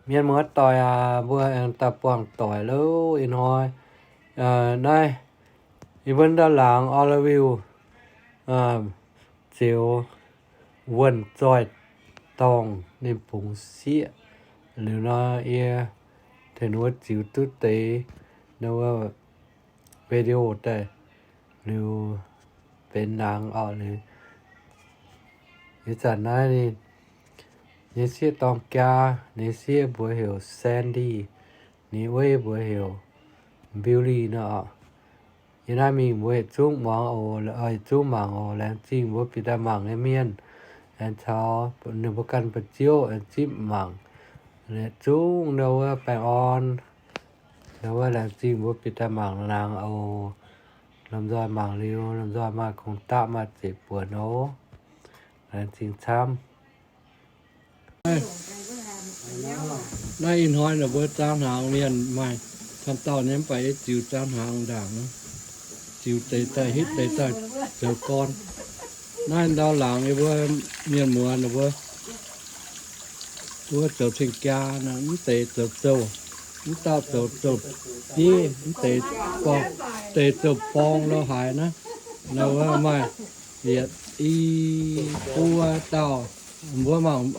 Mienh muoz-doic aac, mbuo aengx daaih buangh doic loh ih hnoi. Naaiv yie mbuo ndau laangz orla wiuh ziouc wuonh zoih dorngh ninh bungx sieqv. Liuz nor yie tengx ninh mbuo ziux duqv deix nor wuov video daaih liuz benx laangz orqc. Liuz ih zanc naaiv ninh, ninh sieqv dorng jaa, ninh sieqv mbuox heuc Sandy, ninh weiv mbuox heuc Billy nor orqc. Yie naaiv mingh mbuo yietc zungv muangx oc, yietc zungv mangc oc. Laengz zingh mbuo bieqc daaih mangc nyei mienh, aengx caux ninh mbuo ganh ba'ziouv aengx zipv mangc. Yietc zungv ndau wuov baengh orn. Ndau wuov laengz zingh mbuo bieqc daaih mangc laangz oc. Lomh nzoih mangc liuz, lomh nzoih maaih kungx daqv maaih zeiv buonc oc. Laengz zingh camv. Naaiv ih hnoi ninh mbuo zaang hnaangx mienh maaih camv dauh nyei, mv baac yie ziux zaang hnaangx ndaangc, ziux deix daaih hitv deix daaih zoux gorn. Naaiv ndau laangz yie mbuo mienh muoz ninh mbuo, mbuo zoux cing-jaa nor, mv deix zoux zouh, mv dauh zoux zouh bieiv, mv deix borng, deix zouh borng lo haaix naaiv. Nor wuov maaih yietc i buo dauh, mbuo mangc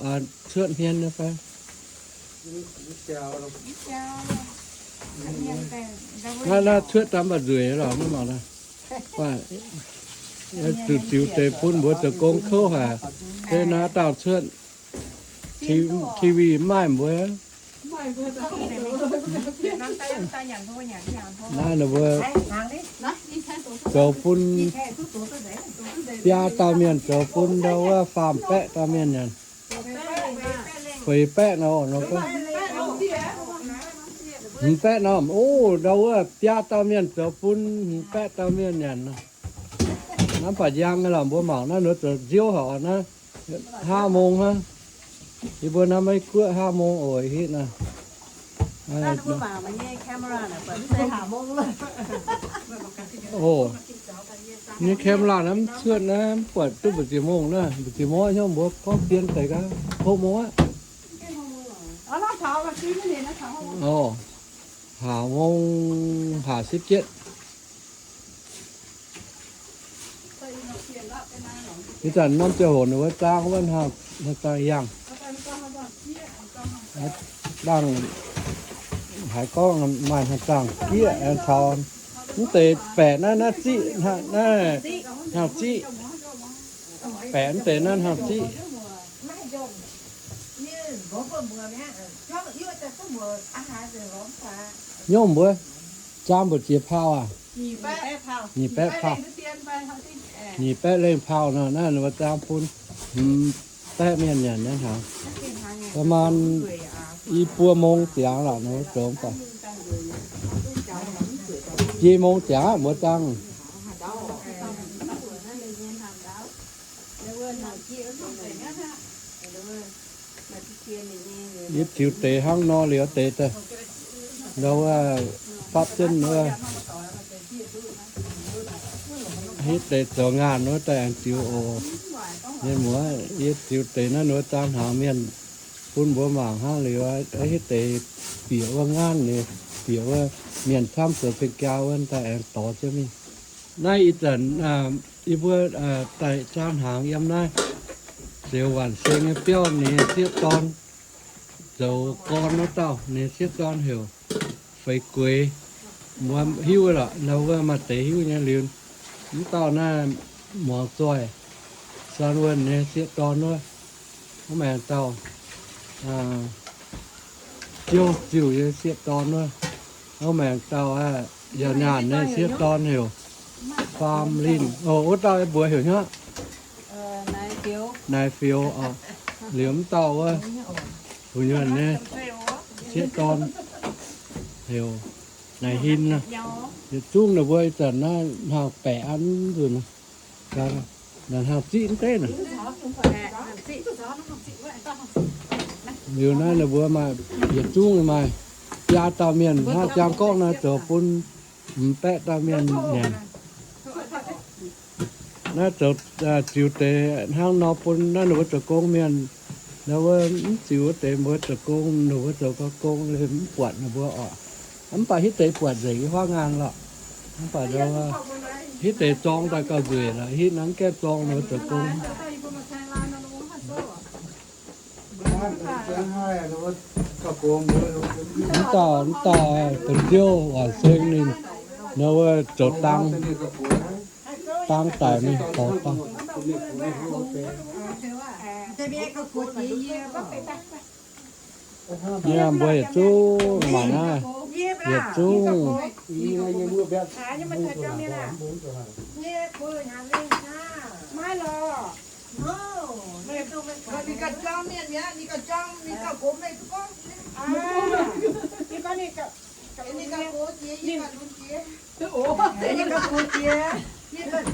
cuotv hmien nyei fai? Naaiv, naaiv cuotv daaih mv baac nzueic lorqc, mv mangc naaiv. Zuqc ziux deix bun mbuo zoux gong kouv haic. Se naaiv dauh cuotv, T V maaih mbuo. Naaiv ninh mbuo zoux bun biaa dauh mienh, zoux bun ndau wuov faam baeqv dauh mienh nyanc. Feix baeqv nor, hmz baeqv norm. O, ndau wuov biaa dauh mienh zoux bun hmz baeqv dauh mienh nyanc. Naaiv mv baac njang nyei lorqc, mbuo mangc naaiv nor zoux nziouv haic naaiv. Haa mong hnangv. Yie mbuo naaiv maiv guoqv haa mong oc, hitv naaiv. O, nyei camera naaiv mv cuotv naaiv, mv buatc duqv mbu'ziex mong naaiv. Mbu'ziex mong hnyouv mbuo gorngv dien deix gaax, hlo mong aqv. O, haac mong haac sipv jietv. Ih zanc norm ziangh hoc ninh mbuo zaang wuov hnangv zaang yangh. Dangh haiz gorngv maaih hnangv zaang gieqv aengx caux mv deix baeqc naaiv, naaiv ziqv, naaiv hnangv ziqv. Baeqc mv deix naaiv hnangv ziqv. Nyormh mbuo zaang mbu'ziex pau aac? Nyic baeqv pau. Nyic baeqv lengh pau nor, naaiv ninh mbuo zaang bun hmz baeqv mienh nyanc nyei hnangv.ประมาณ i buo mong ziangx lorqc, ninh mbuo zoux baac jiex mong ziangx aqv mbuo zaang. Yie ziux deix hnangv nor liuz deix daaih, ndau wuov fapv jienv wuov, hitv deix zoux ngaanh wuov daaih aengx ziux oc. Mienh muoz, yie ziux deix naaiv nor zaang hnaangx mienh bun mbuo mangc hnangv liuz, hitv deix bieqc wuov ngaanh liuz, bieqc wuov mienh camv zoux cing-jaa wuov daaih aengx dorh jienv mingh. Naaiv ih zanc yie mbuo daaih zaang hnaangx yiem naaiv Zeuz Waanc Seng nyei biauv ninh sieqv dorn zoux gorn wuov dauh, ninh sieqv dorn heuc Feix Gueix. Mbuo hiuv lorqc, ndau wuov maaih deix hiuv nyei liuz, mv dauh naaiv Muangx Zoih, San Wuonh nyei sieqv dorn wuov. Wuov maengx dauh Ziouv Ziuh nyei sieqv dorn wuov. Wuov maengx dauh Yauh Nyaanh nyei sieqv dorn heuc Faam Linh. O, wuov dauh mbuox heuc hnyouv Naaiv Fioux oc. Liuz mv dauh wuov Fu Nyuonh nyei sieqv dorn heuc Naaiv Hin. Yietc zungv ninh mbuo ih zanc naaiv hnangv baeqc an nzunc. Naaiv hnangv ziqv mv deix naaic. Liuz naaiv ninh mbuo maaih yietc zungv maaih biaa dauh mienh hnangv jangx gorngv naaiv zoux bun hmz baeqv dauh mienh nyanc. Naaiv zoux ziux deix hnangv nor bun naaiv ninh mbuo zoux gong mienh Nor wuov mv ziux wuov deix mbuo zoux gong, ninh mbuo zoux gau gong mv buatc ninh mbuo oc. Mv baac hitv deix buatc nzengc nyei huaav ngaanh lorqc. Mv baac hitv deix zorng daaih gauh nzueic lorqc, hitv naaiv gaeqv zorng ninh mbuo zoux gong. Mv dauh, mv dauh, da'nziouv waaic seng ninh, ninh wuov zoux dang, dang daic mingh gorx dangh. Yie mbuo yietc zungv mangc naaiv, yietc zungv.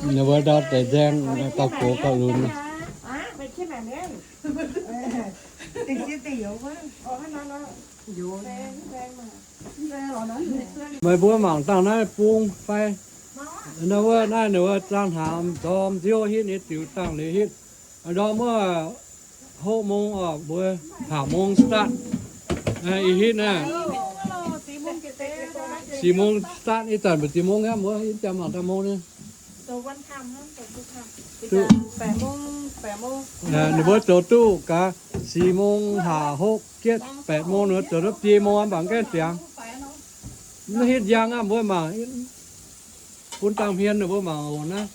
Ninh mbuo ndau deix nzaeng gauh gox gauh lunx. Meih mbuo mangc dangh naaiv bung fai? Naaiv wuov naaiv ninh mbuo zaang hnaangx ndorm nziouv hitv, ninh ziux dangh liuz hitv. Ndorm wuov hoqv mong oc, mbuo haac mong start. Ih hitv naaiv sic mong start, ih zanc mbuo ziex mong aqv, mbuo ih jangx mangc daaih mong ni. Ninh mbuo zoux duqv gaax sic mong haac hopv jietv baeqc mong, ninh mbuo zoux duqv biei mong mv baac gaengh ziangx. Mv hitv njang aqv, mbuo mangc bun dangh hmien ninh mbuo mangc oc naaiv.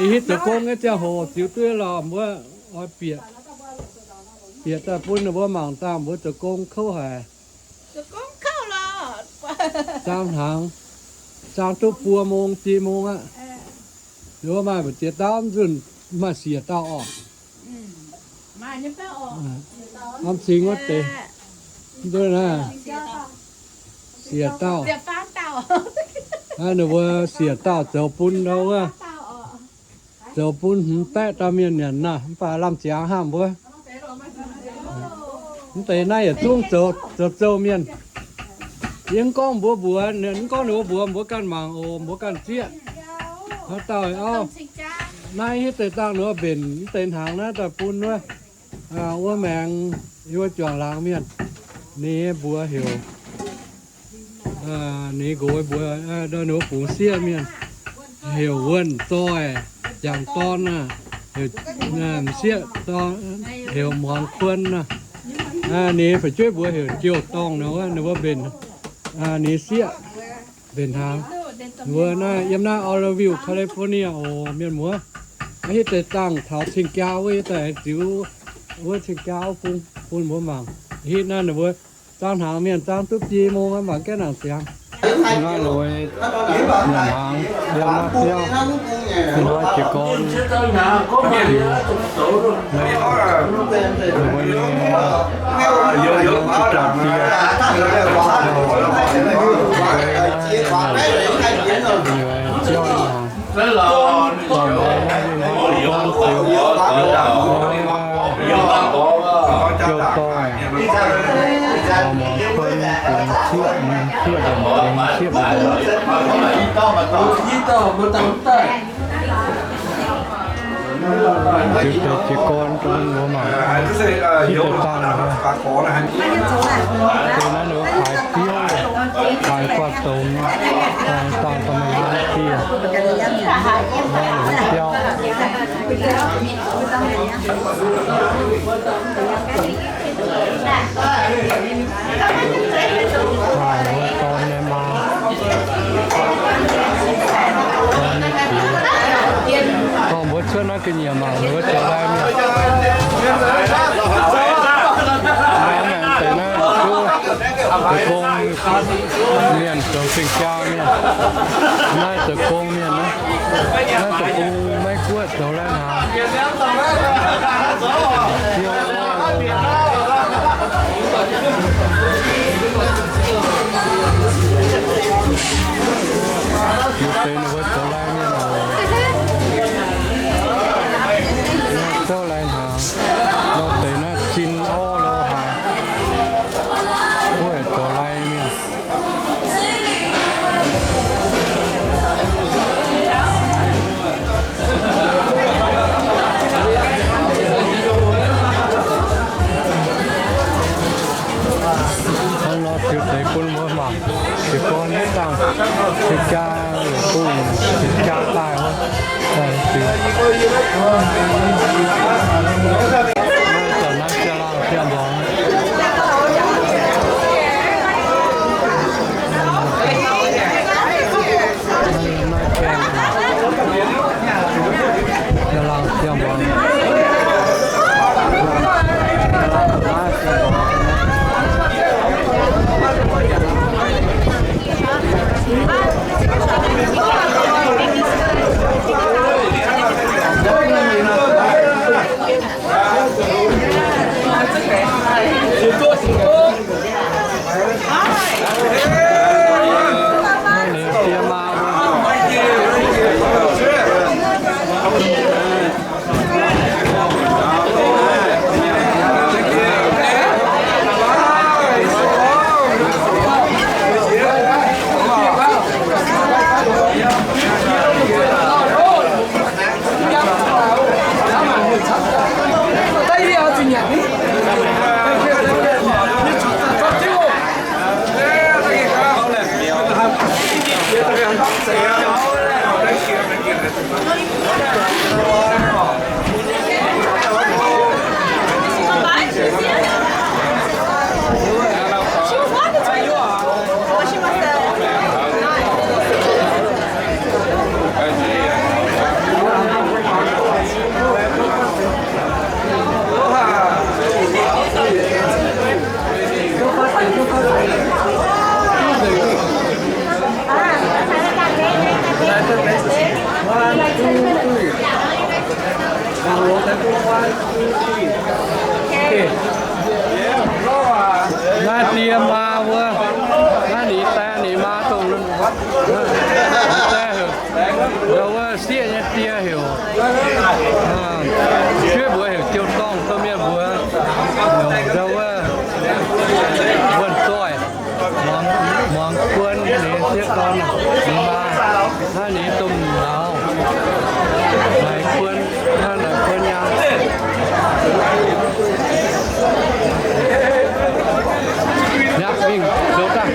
Ih hitv zoux gong nyei ziangh hoc ziux duqv lorqc, mbuo oix bieqc, bieqc daaih bun ninh mbuo mangc dangh mbuo zoux gong kouv haic. Zaang hnaangx, zaang duqv buo mong, biei mong aqv. Ninh mbuo maaih mbu'ziex dauh, mv nzunc maaih siec dauh oc. Norm cing wuov deix, mv duqv naaiv, siec dauh. Ninh mbuo siec dauh zoux bun ndau wuov, zoux bun hmz baeqv dauh mienh nyanc naaiv, mv baac lamh ziangx hnangv mbuo. Mv deix naaiv yietc zungv zoux zouv mienh. Yie mv gorngv mbuo mbuox, mv gorngv ninh mbuo mbuox, mbuo ganh mangc oc, mbuo ganh zieqv. Haaix dauh auv, naaiv hitv deix dangh ninh mbuo mbenc mv deix hnaangx naaiv daaih bun wuov, wuov maengx, wuov juangc laangz mienh. Ninh mbuox heuc, ninh nqox mbuox, ninh mbuo bungx sieqv mienh, heuc Wuonh Zoih, jangc dorn, m'sieqv dorn, heuc Muangx Kuon. Ninh fu'jueiv mbuox heuc Jouh Dorngh nor, ninh mbuo mbenc, ninh sieqv mbenc hnaangx. Mbuo naaiv yiem naaiv Oroville, California oc mienh muoz. Hitv deix dangh taux cing-jaa wuov, yie daaih ziux wuov cing-jaa wuov bung bun mbuo mangc. Hitv naaiv ninh mbuo zaang hnaangx mienh zaang duqv biei mong mv baac gaengh nangc ziangx. Naaiv loz nyanc hnaangx yiem naaiv biauv, ih hnoi jiez gorn, mbuo nyei, mbuo nyei biauv hnaangx. Jouh dorngh, muangx kuon, bungx sieqv, sieqv, bungx sieqv. Ziux deix jiez gorn dongh mbuo mangc, hitv deix dangh, deix naaiv ninh mbuo paaix biouv, paaix guaav dongz, dangh daaih maaih hnangv dieh, biauv. Dorn nyei maa, dorn nyei piex. Dorh mbuo cuotv naaiv ga'nyiec mangc wuov zoux lai mienh. Naaiv maengx deix naaiv duqv zoux gong mienh, zoux cing-jaa mienh. Naaiv zoux gong mienh naaiv, naaiv zoux gong maiv guoqv zoux lai hnaangx. Ziux deix ninh mbuo zoux lai mienh oc. Zouv lai hnaangx, nor deix naaiv zinh orv lo haaix, wuov zoux lai mienh. Cing jaa, bung cing jaa daaih wuov. Naaiv zanc naaiv ziangh laangh ziangh mbuangz. Naaiv die maa wuov, naaiv ninh die ninh maa dongh, die heuc, ndau wuov sieqv nyei die heuc, jueiv mbuox heuc Jiu Dorngh, domh mienh mbuox heuc ndau wuov Wuonh Zoih. Muangx, muangx buon ninh sieqv dorn, ninh maa, naaiv ninh domh lauz, naaiv buon, naaiv buon nyaanh. Yaac mingh zoux daaih.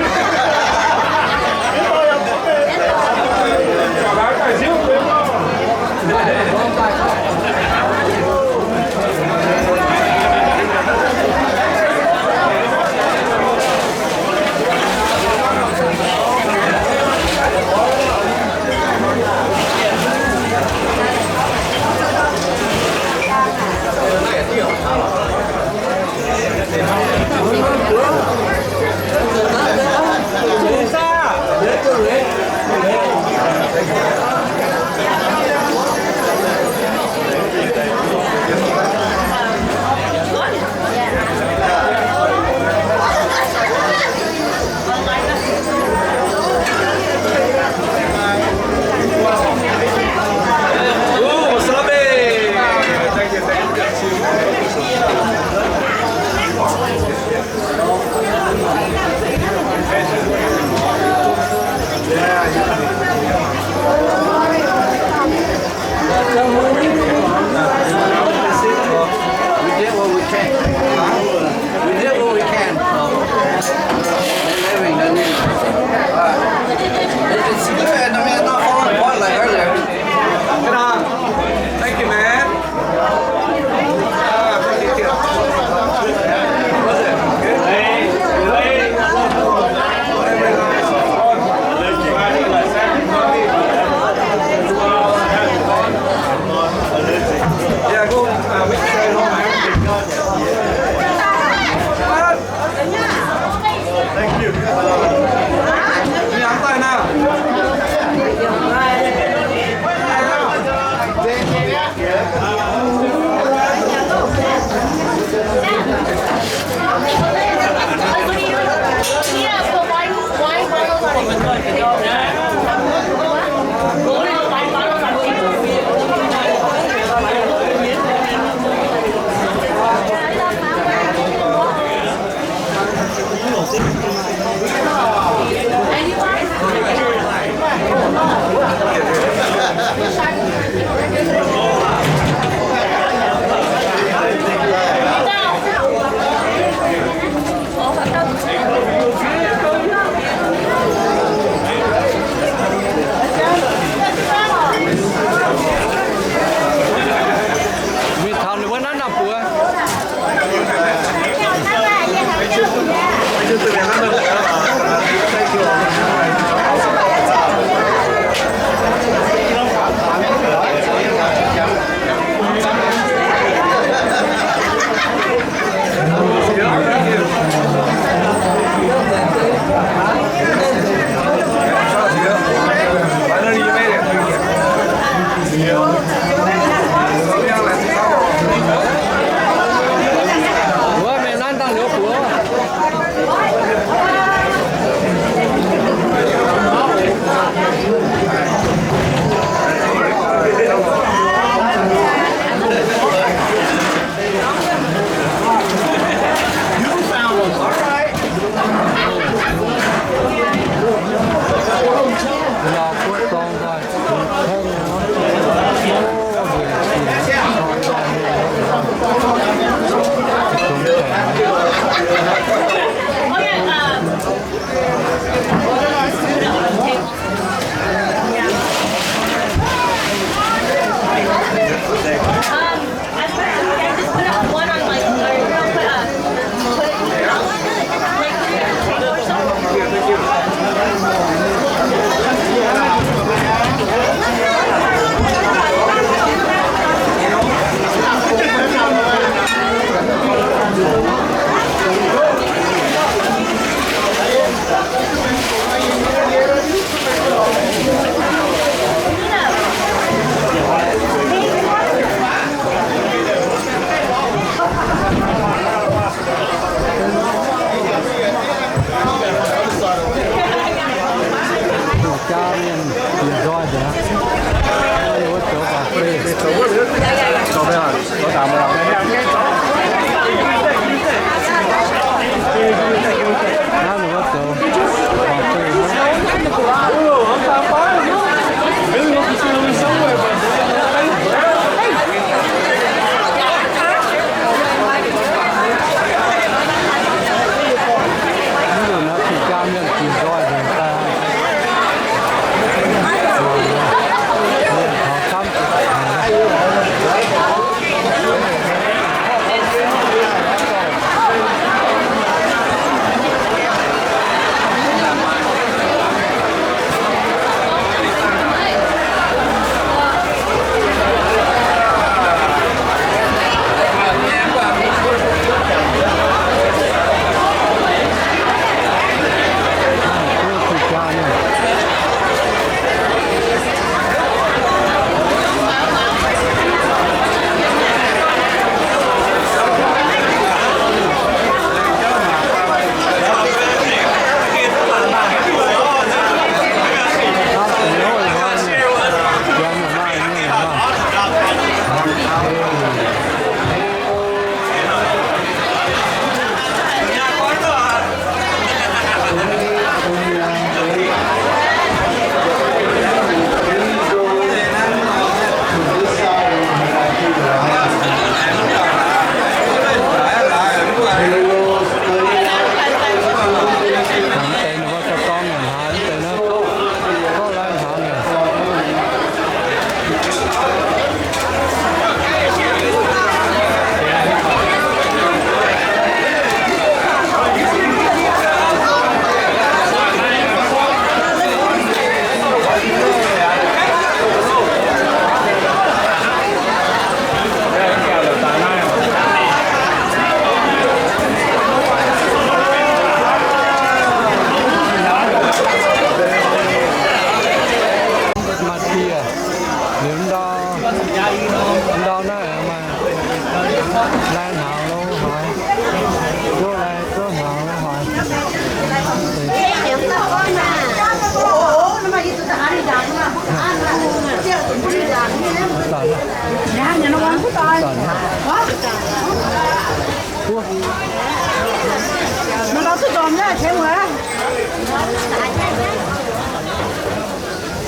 We did what we can. We did what we can. Living, I mean, uh, it's good. I mean, it's not falling apart like earlier. Thank you, man. Yeah, go, uh, make sure you don't have to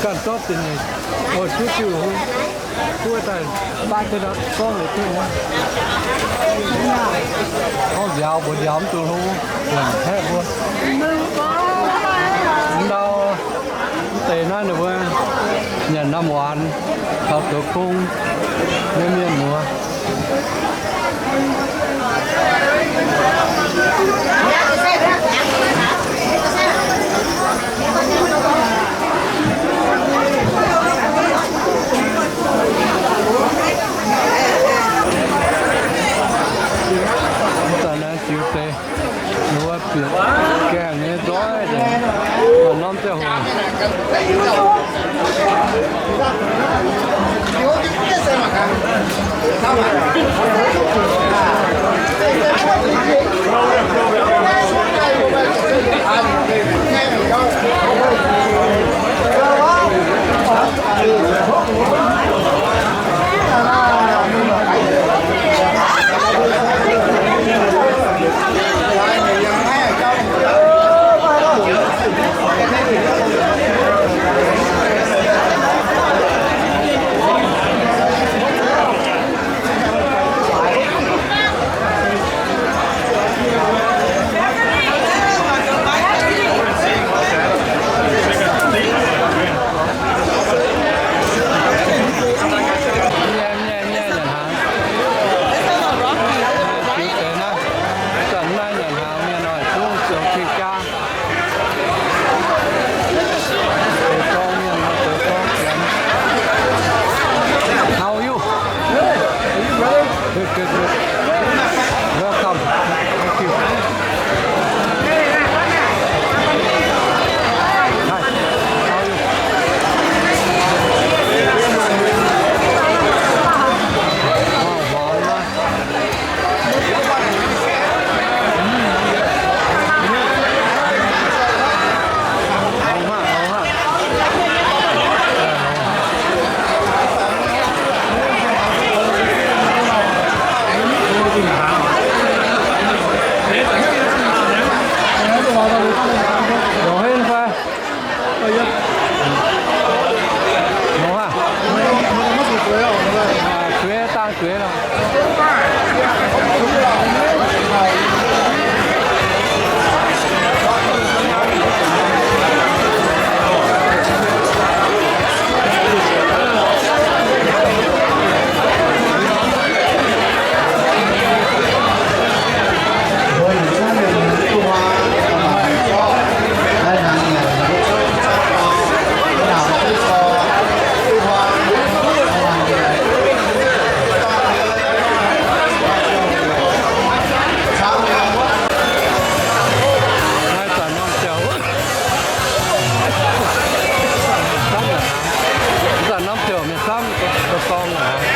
Ganh zorqv deix nyei, oix zuqv diuh hlo, zuov daaih, baav jienv nor, gorngv la'kuqv nyei. Gorngv nziaaux mbuox nziaaux mv duqv hlo, nyanc haeqv mbuo. Mv ndau, mv deix naaiv ninh mbuo nyanc norm waanx caux zoux gong nyei mienh muoz. Mv daaih naaiv ziux deix, ninh mbuo bieqc gaengh nyei nzoih deix, norm ziangh hoc. Nyanc hnaangx, nyanc hnaangx mienh oix zuqc zoux king jaa. How are you? Good, good, good. Welcome. Thank you. Hi. How are you? Wow, wow. Mv baac norm ziouc mienh camv, gorngv-gorngv aqv.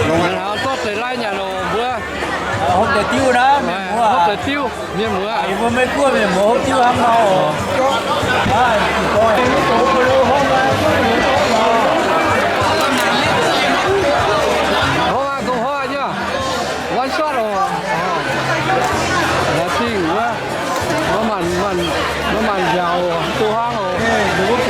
Nyanc hnaangx zorqv deix lai nyanc oc mbuo. Hopv deix diuv naaiv, mienh muoz. Hopv deix diuv, mienh muoz. Yie mbuo Meiv Guoqv mienh muoz hopv diuv hnangv nor oc. Hopv aqv, dongh hopv nyei. One shot oc. Laaix dingh wuov, maiv maanc, maiv maanc nziaaux oc, duqv hnangv oc.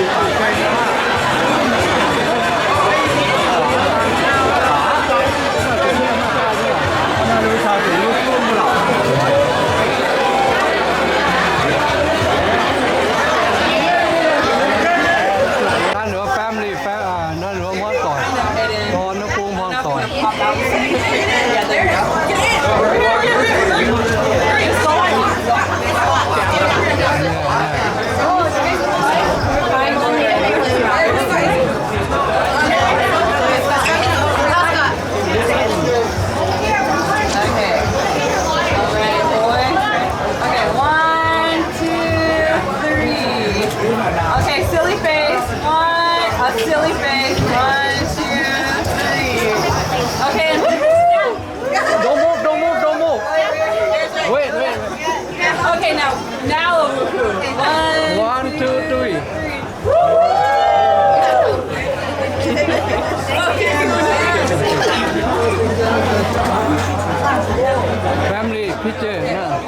Piv jeiv naaiv,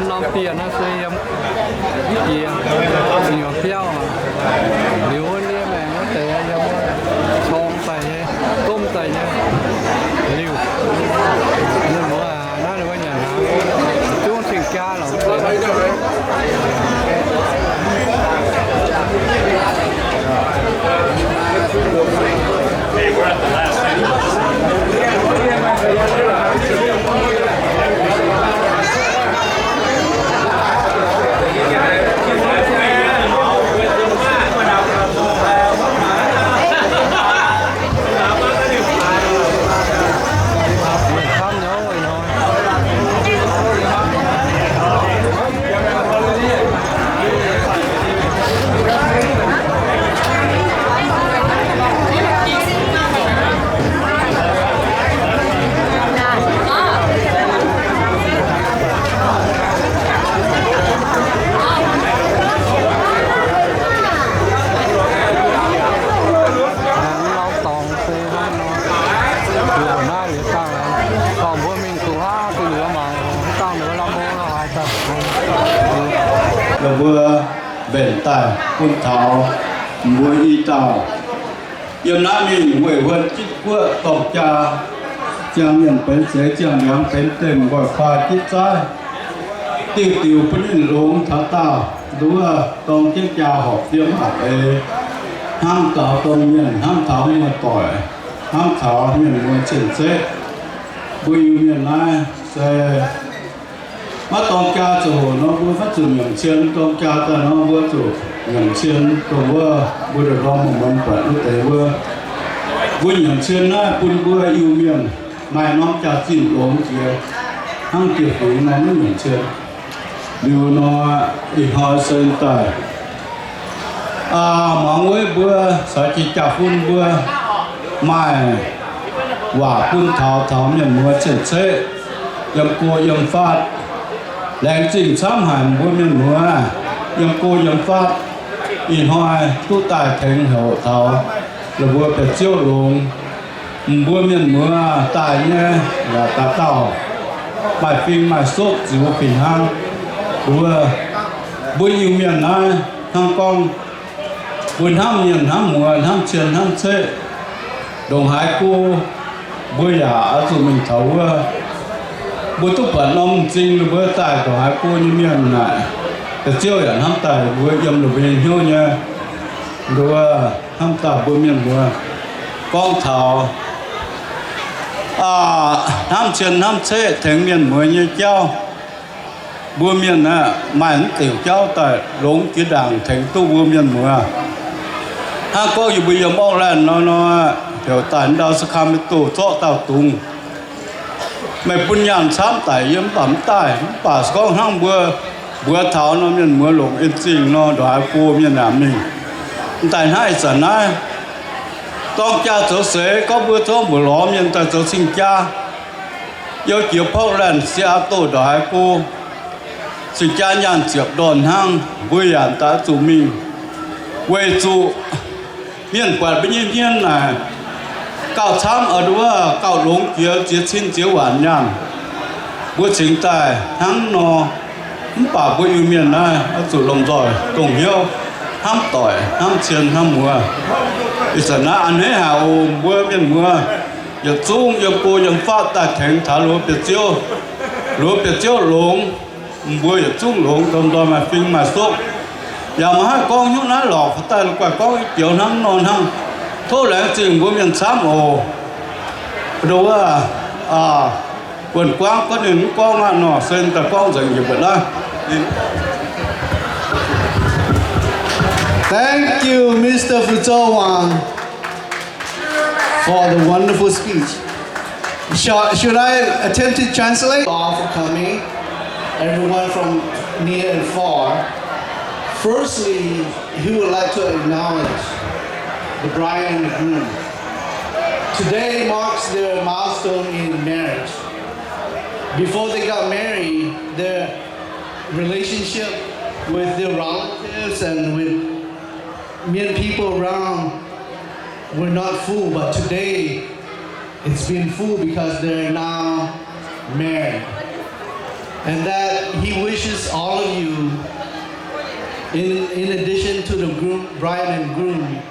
norm dieh naaiv se yiem jiex nyuoz biauv. Liuz wuov ndiev maengx wuov deix yiem cong daaih nyei, gomv daaih nyei. Liuz, mienh muoz naaiv ninh mbuo nyanc hnaangx, zungv cing-jaa lorqc. Aengx lauh dorngx se hnangv nor, liuz naaiv liuz dangh, dorh mbuo mingh zuqc hlaav duqv liuz mangc, dangh ninh mbuo lamh hlo lorh haaix dauh. Ninh mbuo mbenc daaih bun taux mbuo i dauh yiem naaiv mingh weic huon Jipv Guoqv dorng jaa, ziangh mienh benx seix, ziangh ndiangx benx demh, nqoi faa jitv zaaiv, diuh diuc bun ninh longx taux daauh nduov, dorng jienv jaa horpc fiem horpc eix, hnamv taux domh mienh, hnamv taux muoz-doic, hnamv taux mienh muoz cien-ceqv. Mbuo Iu-Mienh naaiv se maiv dorng jaa ziangh hoc nor, mbuo maiv zuqc nyiemc cien. Dorng jaa daaih nor, mbuo zuqc nyiemc cien dongh wuov mbuo ndorm-ndorm muonz-muonz buatc wuov deix wuov. Mbuo nyiemc cien naaiv bun mbuo Iu-Mienh maaih norm jaax-zinh longx jiex, hnangv dieh fingx nor maiv nyiemc cien. Liuz nor, ih hnoi se daaih muangx wuov mbuo caux jiex jaa-fun mbuo maaih waac bun taux taux mienh muoz cien-ceqv yiem go yiem fatv. Laengz zingh camv haic mbuo mienh muoz yiem go yiem fatv, ih hnoi duqv daaih tengx heuc taux la'buo biauv-ziouv longx. Mbuo mienh muoz daaih nyei, yaac dauh dauh maaih fing maaih soqv ziux fih hnangv. Wuov, mbuo Iu-Mienh naaiv hnangv gorngv mbuo hnamv mienh hnamv muoz, hnamv cien hnamv ceqv, ndongc haaix go mbuo yaac oix zuqc mingh taux wuov. Mbuo duqv buatc norm m'zing ninh mbuo daaih ndongc haaix go nyei mienh naaic, deix ziouv yaac hnamv daaih mbuo yiem la'mbuo nyei hnyouv nyei. Nduov hnamv daaih mbuo mienh muoz gorngv taux hnamv cien hnamv ceqv tengx mienh muoz nyei jauv. Mbuo mienh aeqv, maaih mv deix jauv daaih longx jiex ndaangc tengx duqv mbuo mienh muoz. Hnangv gorngv yie mbuo yiem Auckland nor, nor heuc daaih ndau Sacramento zorqv dauh dungz. Meih bun nyaanh camv daic yie mv baac mv daaih, mv baac se gorngv hnangv mbuo mbuox taux nor, mienh muoz longc en zingh nor, ndongc haaix go mienh yaac mingh. M'daaih hnangv ih zanc naaiv, dorng jaa zoux seix, gorngv mbuo zorqv mbuoqc lorz mienh daaih zoux cing-jaa. Youh jiex Portland, Seattle ndongc haaix go, cing-jaa nyaanh ziepc ndorn hnangv, mbuo yaac daaih zuqc mingh, weic zuqc mienh buatc mbuo nyei hmien naaic gauh camv, nduov gauh longx jiex, ziex cin ziex waanc nyaanh. Mbuo cingx daaih hnangv nor, mv baac mbuo Iu-Mienh naaiv oix zuqc lomh nzoih dongh hnyouv, hnamv doic, hnamv cien, hnamv muoz. Ih zanc naaiv a'hneiv haic oc, mbuo mienh muoz yietc zungv yiem go yiem fatv daaih tengx taux la'buo biauv-ziouv. La'buo biauv-ziouv longx, mbuo yietc zungv longx, domh nzoih maaih fing maaih soqv. Yaac maiv haih gorngv hnyouv naaiv lorqc, daaih la'guaih gorngv i joux hnangv nor hnangv. Tov laengz zingh mbuo mienh camv oc. Nduov, wuonh guangv gorngv ninh mv gorngv aqv nor, se daaih gorngv nzengc njiec mbuo naaiv. Thank you, Mister Fu Zhou Wang, for the wonderful speech. Shall, should I attempt to translate? All for coming, everyone from near and far. Firstly, he would like to acknowledge the bride and the groom. Today marks their milestone in marriage. Before they got married, their relationship with their relatives and with many people around were not full, but today it's been full because they're now married, and that he wishes all of you, in, in addition to the groom, bride and groom,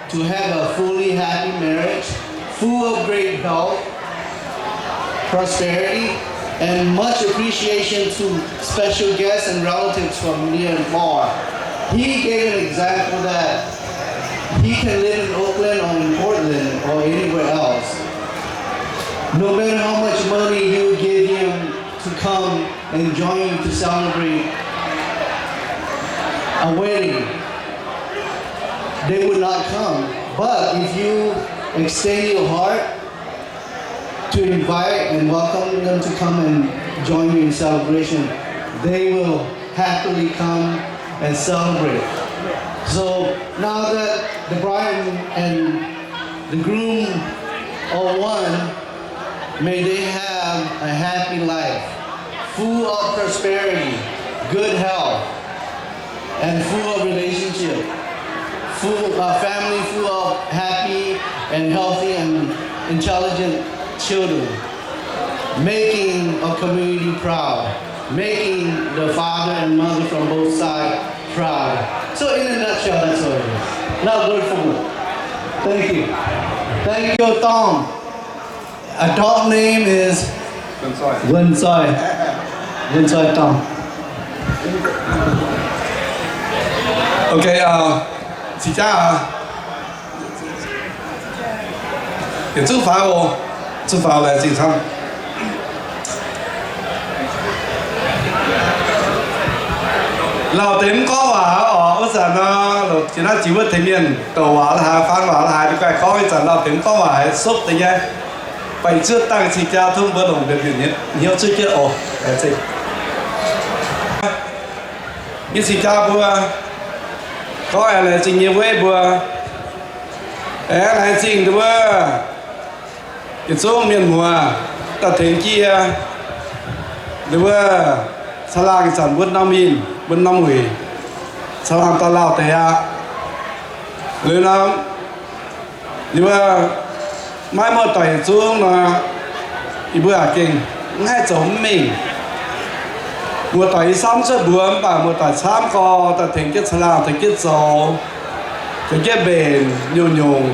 to have a fully happy marriage, full of great health, prosperity, and much appreciation to special guests and relatives from near and far. He gave an example that he can live in Oakland or in Portland or anywhere else. No matter how much money you give him to come and join you to celebrate a wedding, they would not come. But if you extend your heart to invite and welcome them to come and join you in celebration, they will happily come and celebrate. So now that the bride and the groom are one, may they have a happy life, full of prosperity, good health, and full of relationship, full, a family full of happy and healthy and intelligent children, making a community proud, making the father and mother from both sides proud. So in a nutshell, that's what it is. Now good for you. Thank you. Thank you, Tom. Adult name is Wuonh Zoih. Wuonh Zoih Tom. Okay, uh, cing jaav aqv. Yietc zungv faaux oc. Zungv faaux laengz zingh camv. Lauh deix mv gorngv waac oc. Wuov zanc nor, jiex naaiv jiex wuov tengx mienh douc waac la'haaix, faan waac la'haaix, ninh guaih gorngv ih zanc lauh deix mv gorngv waac haiz sopv deix nyei. Baac ih zuov dangh cing jaa tov mbuo longc mbienc mbienc hnyouv zuov jienv oc. Laengz zingh nyei cing jaa mbuo, gorngv aengx laengz zingh nyei weiv mbuo, aengx laengz zingh nduov wuov yietc zungv mienh muoz daaih tengx jienv yie nduov wuov caangh laangh ih zanc mbuo norm mienh, mbuo norm wuic, caangh laangh daaih lauh deix aqv. Liuz nor, yie mbuo maiv muoz-doic yietc zungv nor, yie mbuo aac gengh mv haih zoux mv mengh. Muoz-doic yie samv cuotv mbuox mv baac muoz-doic camv gorx daaih tengx jienv caangh laangh, tengx jienv zoux, tengx jienv mbenc nyungc-nyungc,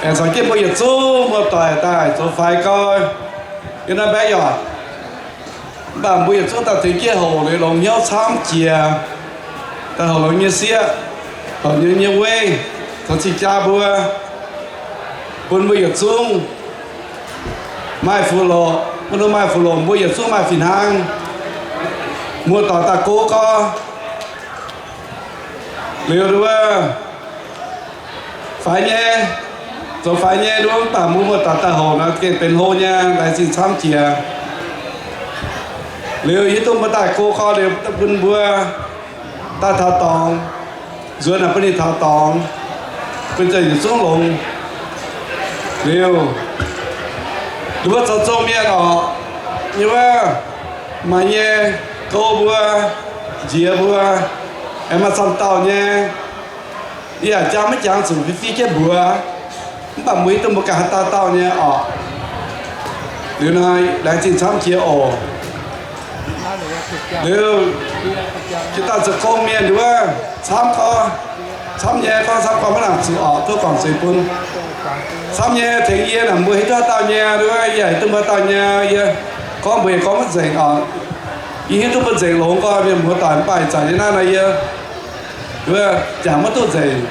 aengx caux jienv mbuo yietc zungv muoz-doic daaih zoux faix gau yiem naaiv mbaeqv yaac. Mv baac mbuo yietc zungv daaih tengx jienv hoc liuz longx hnyouv camv jiex, daaih hoc longx nyei sieqv, hoc longx nyei weiv, caux cing jaa mbuo, bun mbuo yietc zungv maaih fuqv loqc. Maiv dungx maaih fuqv loqc, mbuo yietc zungv maaih fih hnangv. Muoz-doic daaih go gorx liuz nduov wuov faix nyei, zoux faix nyei nduov, mv baac mbuo muoz-doic daaih hoc nor gengh benx hlo nyei, laengz zingh camv jiex. Liuz hiuv duqv mbuo daaih go gorx liuz bun mbuo daaih taux dorngx, nzuonx naaic bun ninh taux dorngx, bun ziex yietc zungv longx. Liuz, ninh mbuo zoux zong mienh oc, yie wuov maaih nyei gouv mbuo, nziex mbuo, aengx maaih camv dauh nyei. Yie yaac jangx maiv jangx zuqc fiev jienv mbuox, mv baac mbuo hiuv duqv mbuo ganh haaix dauh dauh nyei oc. Liuz nor, laengz zingh camv jiex oc. Liuz, jiex daaih zoux gong mienh nduov, camv gorx, camv nyei gorngv camv gorx maiv nangc zuqc oc, tov guangc zuiz bun. Camv nyei tengx yie naaic mbuo hiuv duqv haaix dauh nyei nduov, yie hiuv duqv mbuo haaix dauh nyei, yie gorngv mbuo yaac gorngv maiv nzengc oc. Yie hiuv duqv mbuo nzengc longx gorx mienh muoz-doic, mv baac ih zanc nyei naaiv nor yie nduov jangx maiv duqv nzengc.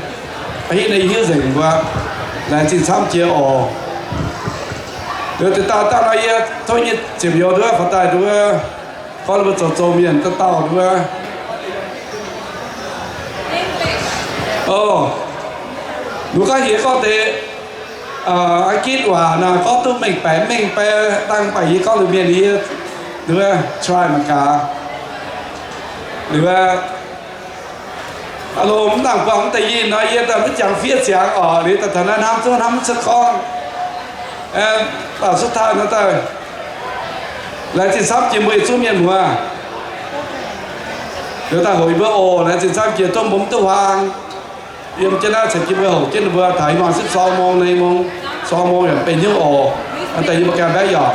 Ih hnoi yie hiuv nzengc mbuo, laengz zingh camv jiex oc. Liuz deix dauh dauh nor yie tov nyei ziepc youz nduov faaux daaih nduov, gorngv mbuo zoux zong mienh dauh dauh nduov. O, mbuo gorngv heuc gorngv deix, aa, Ang-gitv waac naaic gorngv duqv mengh baeqc mengh baeqc dangh, mv baac yie gorngv lungh mienh yie nduov try mangc gaax. Liuz, aa, lo mv nangc buangh mv deix yinh nor, yie daaih maiv jangx fiev ziangx oc. Liuz daaih taux naaiv hnamv zungv hnamv mv cuotv gorngv. Aeqv, baac cuotv taaih nor daaih, laengz zingh camv jiex mbuo yietc zungv mienh muoz. Liuz daaih hoc yie mbuo oc, laengz zingh camv jiex tov mbuo mv duqv huaang. Yiem jienv naaiv caux jienv mbuo hoc jienv ninh mbuo taux i hmuangx sipv sorng mong, nengh mong, sorng mong yaac benx hnyouv oc. Daaih yie mbuo ganh mbaeqv yaac.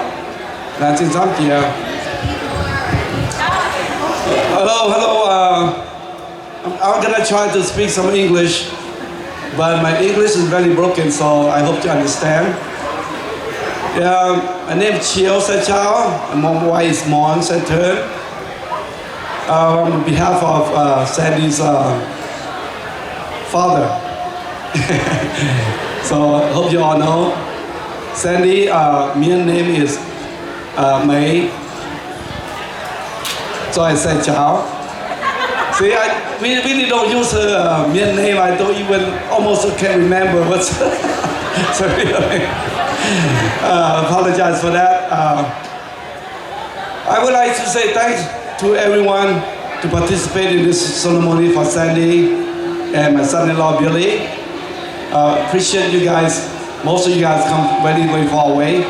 Laengz zingh camv jiex. Hello, hello. Uh, I'm, I'm gonna try to speak some English, but my English is very broken, so I hope you understand. Yeah, my name is Chiu Sai Chao, and my wife is Mon Sai Tun. Uh, on behalf of uh, Sandy's uh, father. So I hope you all know Sandy. Uh, Mien name is uh, Mei Zoi Sai Chao. See, I we really don't use her uh, Mien name. I don't even almost can't remember what's her real name. Uh, apologize for that. Uh, I would like to say thanks to everyone to participate in this ceremony for Sandy and my son-in-law Billy. Uh, appreciate you guys. Most of you guys come very, very far away.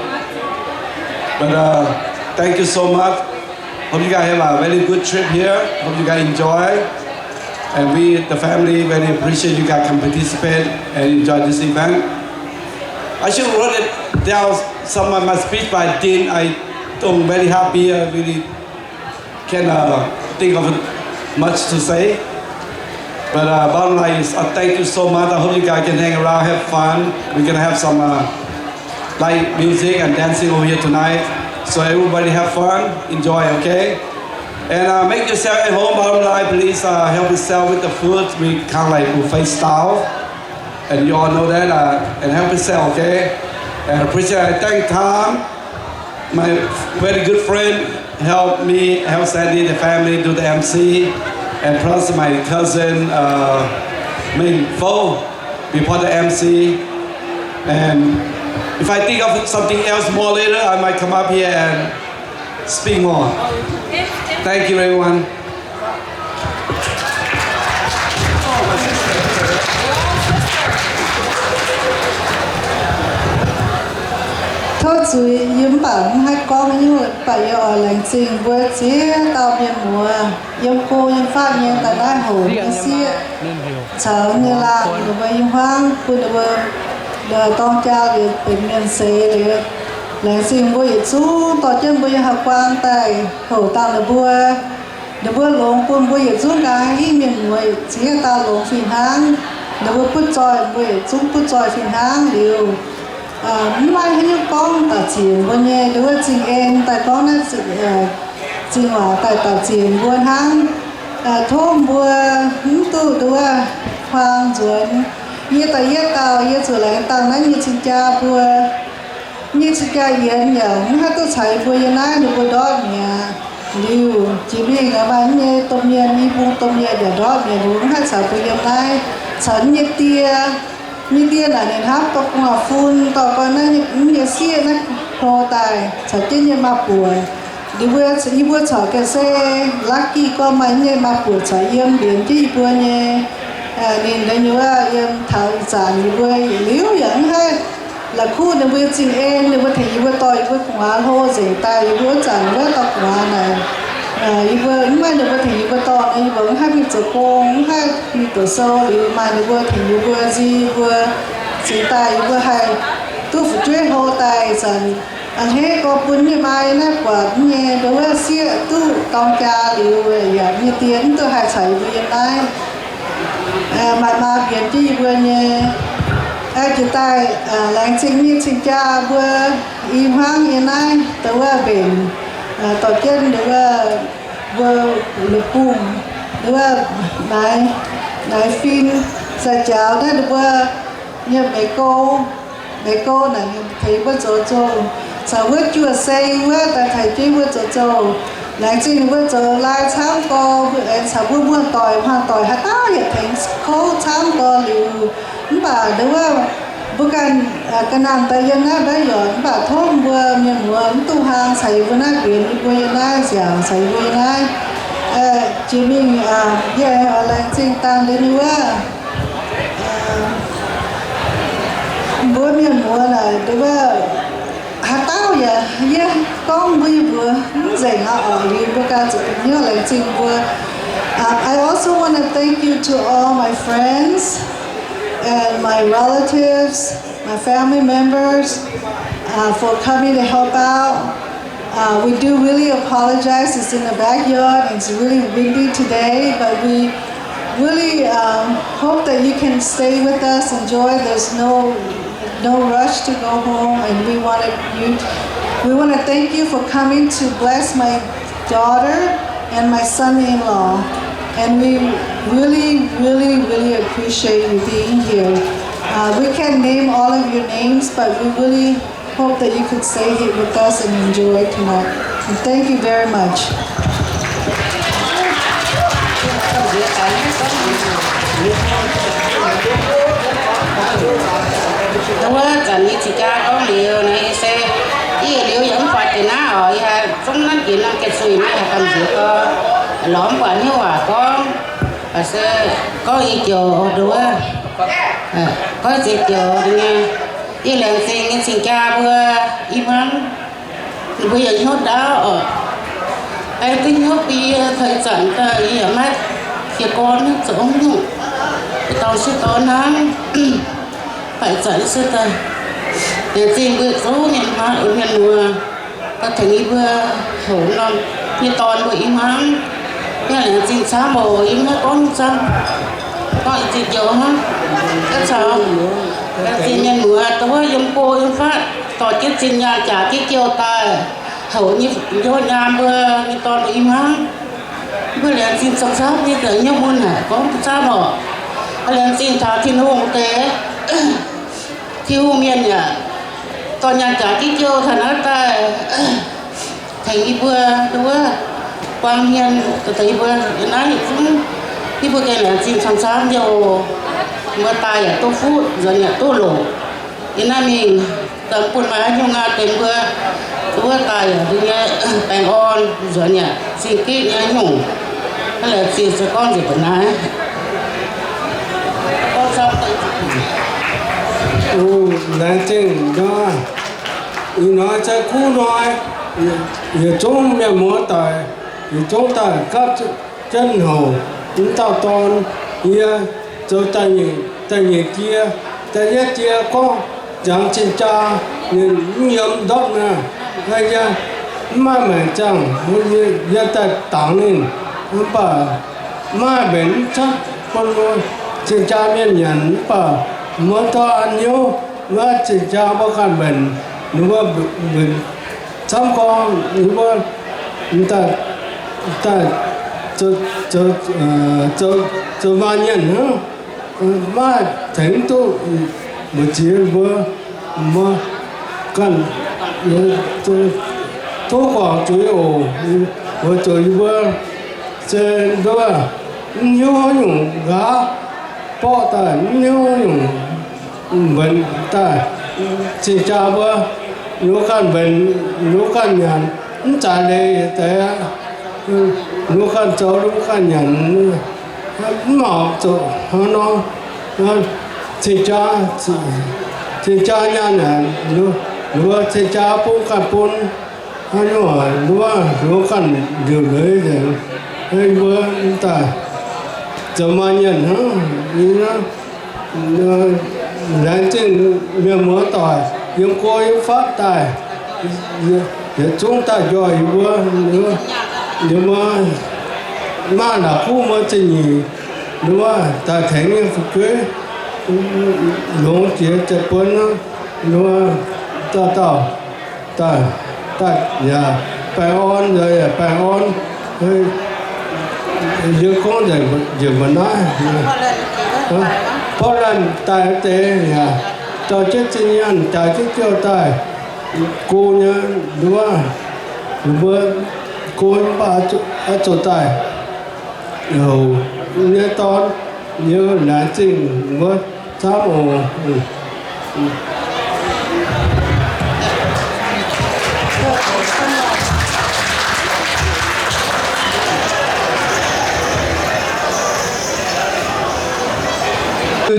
But uh, thank you so much. Hope you guys have a very good trip here. Hope you guys enjoy. And we, the family, very appreciate you guys come participate and enjoy this event. I should wrote it down some of my speech, but I didn't. I don't very happy. I really can't uh, think of much to say. But uh, bottom line is, uh, thank you so much. I hope you guys can hang around, have fun. We're gonna have some uh, light music and dancing over here tonight. So everybody have fun, enjoy, okay? And uh, make yourself at home. Bottom line, please uh, help yourself with the food. We kind of like buffet style. And you all know that. Uh, and help yourself, okay? And appreciate, I thank Tom, my very good friend, help me, help Sandy, the family, do the M C. And plus my cousin, uh, Ming Fo, be part of the M C. And if I think of something else more later, I might come up here and speak more. Thank you, everyone. Tov zuiz, yie mv baac mv haih gorngv nyungc, mv baac yie oix laengz zingh mbuo ziex dauh mienh muoz, yiem go yiem fatv nyei daaih naaiv hoc nyei sieqv caux nyei laangh, ninh mbuo i hmuangv bun ninh mbuo dorng jaa liuz benx mienh seix liuz. Laengz zingh mbuo yietc zungv dorh jienv mbuo nyei hauv-guaang daaih hoc dangh ninh mbuo. Ninh mbuo longx bun mbuo yietc zungv nqa'haav hingv mienh muoz ziex dauh longx fih hnangv. Ninh mbuo butv zoih, mbuo yietc zungv butv zoih fih hnangv liuz, mv maaih haaix nyungc gorngv daux ziex mbuo nyei, ninh mbuo zingh en daaih gorngv naaiv zingh waac daaih daux ziex mbuo hnangv. Tov mbuo mv duqv nduov huaang nzuonx. Yie daaih yietv dauh, yie zuqc laengz dangh naaiv nyei cing-jaa mbuo. Nyei cing-jaa yienx yaac mv haih duqv caux mbuo yiem naaiv, ninh mbuo ndortv mi'aqv. Liuz jiex mingh maaih nyei domh mienh, i bung domh mienh yaac ndortv mi'aqv, ninh mbuo mv haih caux mbuo yiem naaiv. Caux nyei die, nyei die naaic ninh hnamv dorh gu'nguaaz-fun dorh gau naaiv nyei sieqv naaiv hlo daaih caux jienv nyei maa-buoc. Ninh mbuo, yie mbuo corc gengh se lucky gorngv maaih nyei maa-buoc corc yiem mbienx jienv yie mbuo nyei. Ninh wuov yiem taux ih zanc yie mbuo liuz yaac mv haih la'kuqv ninh mbuo zingh en, ninh mbuo tengx yie mbuo dorh yie mbuo gu'nguaaz hlo nzengc daaih yie mbuo wuov zanc wuov dorh gu'nguaaz naaic. Yie mbuo mv maaih ninh mbuo tengx yie mbuo dorh nor, yie mbuo mv haih mingh zoux gong, mv haih mingh doqc sou liuz, maaih ninh mbuo tengx yie mbuo nzi yie mbuo zingx daaih yie mbuo haih duqv fu'jueiv hlo daaih zanc. A'hneiv gorngv bun nyei maa naaiv buatc nyei nduov wuov sieqv duqv dorng jaa liuz, yaac nyei die mv duqv haih caux yie mbuo yiem naaiv. Maaih maa mbienx jienv yie mbuo nyei. Jiex daaih laengz zingh nyei cing-jaa mbuo i hmuangv yiem naaiv nduov wuov mbenc, dorh jienv nduov wuov mbuo la'bungh, nduov wuov naaiv, naaiv fin, sai-jaux naaiv nduov wuov nyei meix gou, meix gou naaic ninh tengx mbuo zoux zouh, caux wuov juoh seng wuov daaih tengx jienv mbuo zoux zouh. Laengz zingh ninh mbuo zoux lai camv gorx, aengx caux mbuo muoz-doic hmuangx-doic haaix dauh yaac tengx kouv camv gorx liuz. Mv baac nduov wuov mbuo ganh ga'naanh daaih yiem naaiv mbaeqv yorc, mv baac tov mbuo mienh muoz mv duqv hlang caux yie mbuo naaiv mbienx, yie mbuo yiem naaiv nziaauc caux yie mbuo yiem naaiv. Jiex mingh yie aengx oix laengz zingh dangh liuz ninh wuov mbuo mienh muoz naaic, nduov wuov haaix dauh yaac yie gorngv mbuo yie mbuox mv nzengc aqv oc. Liuz mbuo ganh zuqc hnyouv laengz zingh mbuo. I also want to thank you to all my friends and my relatives, my family members, uh, for coming to help out. Uh, we do really apologize. It's in the backyard and it's really windy today, but we really um, hope that you can stay with us, enjoy. There's no no rush to go home, and we wanted you. We want to thank you for coming to bless my daughter and my son-in-law, and we really, really, really appreciate you being here. Uh, we can't name all of your names, but we really hope that you could stay here with us and enjoy tonight. And thank you very much. Wuov zanc yie cingx jaa gorngv liuz nor, yie se, yie liuz yaac mv buatc jiex naaiv oc. Yie haih zungv nanv jiex norm ga'suic naaiv haih gamh nziex gau, lorz mv buatc hnyouv waac gorngv. Baac se gorngv ih joux nduov, gorngv ziex joux nyei, yie laengz zingh nyei cingx jaa mbuo i hmuangv. Mbuo yaac hnyouv ndaauv oc. Aengx duqv hnyouv bun yie, haaix zanc daaih yie yaac maiv hieh gorn zoux haaix nyungc, dorh sieqv dorh hnangv. Haaix zanc se daaih laengz zingh mbuo yietc zungv mienh hmuangv, mienh muoz, daaih tengx yie mbuo houc norm nyei dorn mbuo i hmuangv. Yie laengz zingh camv oc. Yie maiv gorngv camv, gorngv ziex joux hnangv. Daaih caux laengz zingh mienh muoz, dongh wuov yiem go yiem fatv dorh jienv zinh nyaanh jaax jienv jouh daaih houc nyei njoux nyaam mbuo nyei dorn mbuo i hmuangv. Mbuo laengz zingh camv, yie zungv hnyouv mun haic gorngv camv oc. Laengz zingh taux Tin-Hungh deix, Tin-Hungh mienh yaac dorh nyaanh jaax jienv jouh taux naaiv daaih tengx yie mbuo, wuov, buang hmien, tengx yie mbuo naaiv yietc zungv. Yie mbuo gengh laengz zingh camv-camv nyei oc. Mbuo daaih yaac duqv fuqv, nzuonx yaac duqv loc. Yie naaiv mingh daaih bun maaih haaix nyungc aqv, deix mbuo wuov daaih yaac mbuo nyei baengh orn, nzuonx yaac zingh gitv nyei nyungc. Naaiv laengz zingh se gorngv nzengc mbuo naaiv. Laengz zingh nor, ih hnoi se kuv hnoi, yietc zungv mienh muoz doic, yietc zungv daaih gapv jienv houc wuov dauh dorn. Yie zoux da'nyeic jiex, da'yietv jiex gorngv jangx cing-jaa, ninh mv yiem ndortv naaiv, yie mv maaih maengc ziangh, yie daaih dangx ninh, mv baac maaih mbenc mv cuotv bun mbuo cing-jaa mienh nyanc, mv baac muoz-doic hnyouv, maaih cing-jaa mbuo ganh mbenc, ninh mbuo mbenc camv gorngv, ninh mbuo daaih, daaih zoux, zoux maaih nyienc hnangv, maaih tengx duqv mbu'ziex mbuo, mbuo ganh tov guangc zuiz oc. Weic zuqc yie mbuo se nduov, mv hiuv haaix nyungc nqa'haav borqv daaih, mv hiuv haaix nyungc mbenc daaih. Cing-jaa mbuo, ninh mbuo ganh mbenc, ninh mbuo ganh nyanc, mv zaaix leiz deix aqv. Ninh mbuo ganh zoux, ninh mbuo ganh nyanc, mv mangc zuqc hnangv nor. Cing-jaa, cing-jaa nyaanh aac, ninh mbuo cing-jaa bun ganh bun. Hnangv nor, ninh mbuo, ninh mbuo ganh ndiuc leiz nzengc. Mbuo daaih zoux maaih nyienc hnangv. Laengz zingh mienh muoz doic yiem go yiem fatv daaih, yietc zungv daaih njoih yie mbuo, yie mbuo maaih la'kuqv mbuo zingh nyeic, ninh mbuo daaih tengx nyei fu'jueiv longx jiex ziepc buonc, ninh mbuo dauh dauh daaih, daaih yaac baengh orn, yaac baengh orn. Yie gorngv nzengc mbuo naaiv, Portland daaih deix yaac dorh jienv zinh nyaanh jaax jienv jouh daaih go nyei, nduov, ninh mbuo go mv baac oix zuqc daaih houc nyei dorn, yie laengz zingh mbuo camv oc.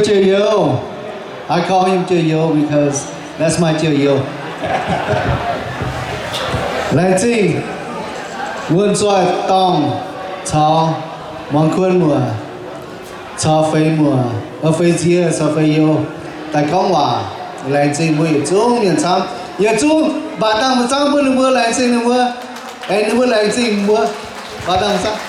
Jiex youz. I call him Jiex youz because that's my Jiex youz. Laengz zingh Wuonh Zoih Dorngh caux Muangx Kuon Muoc caux Feix Muoc, Feix Nziex caux Feix Youz daaih gorngv waac. Laengz zingh mbuo yietc zungv mienh camv, yietc zungv Mbaatc dangh mbuo zangv bun ninh mbuo, laengz zingh ninh mbuo. Aengx ninh mbuo laengz zingh mbuo. Mbaatc dangh mbuo zangv.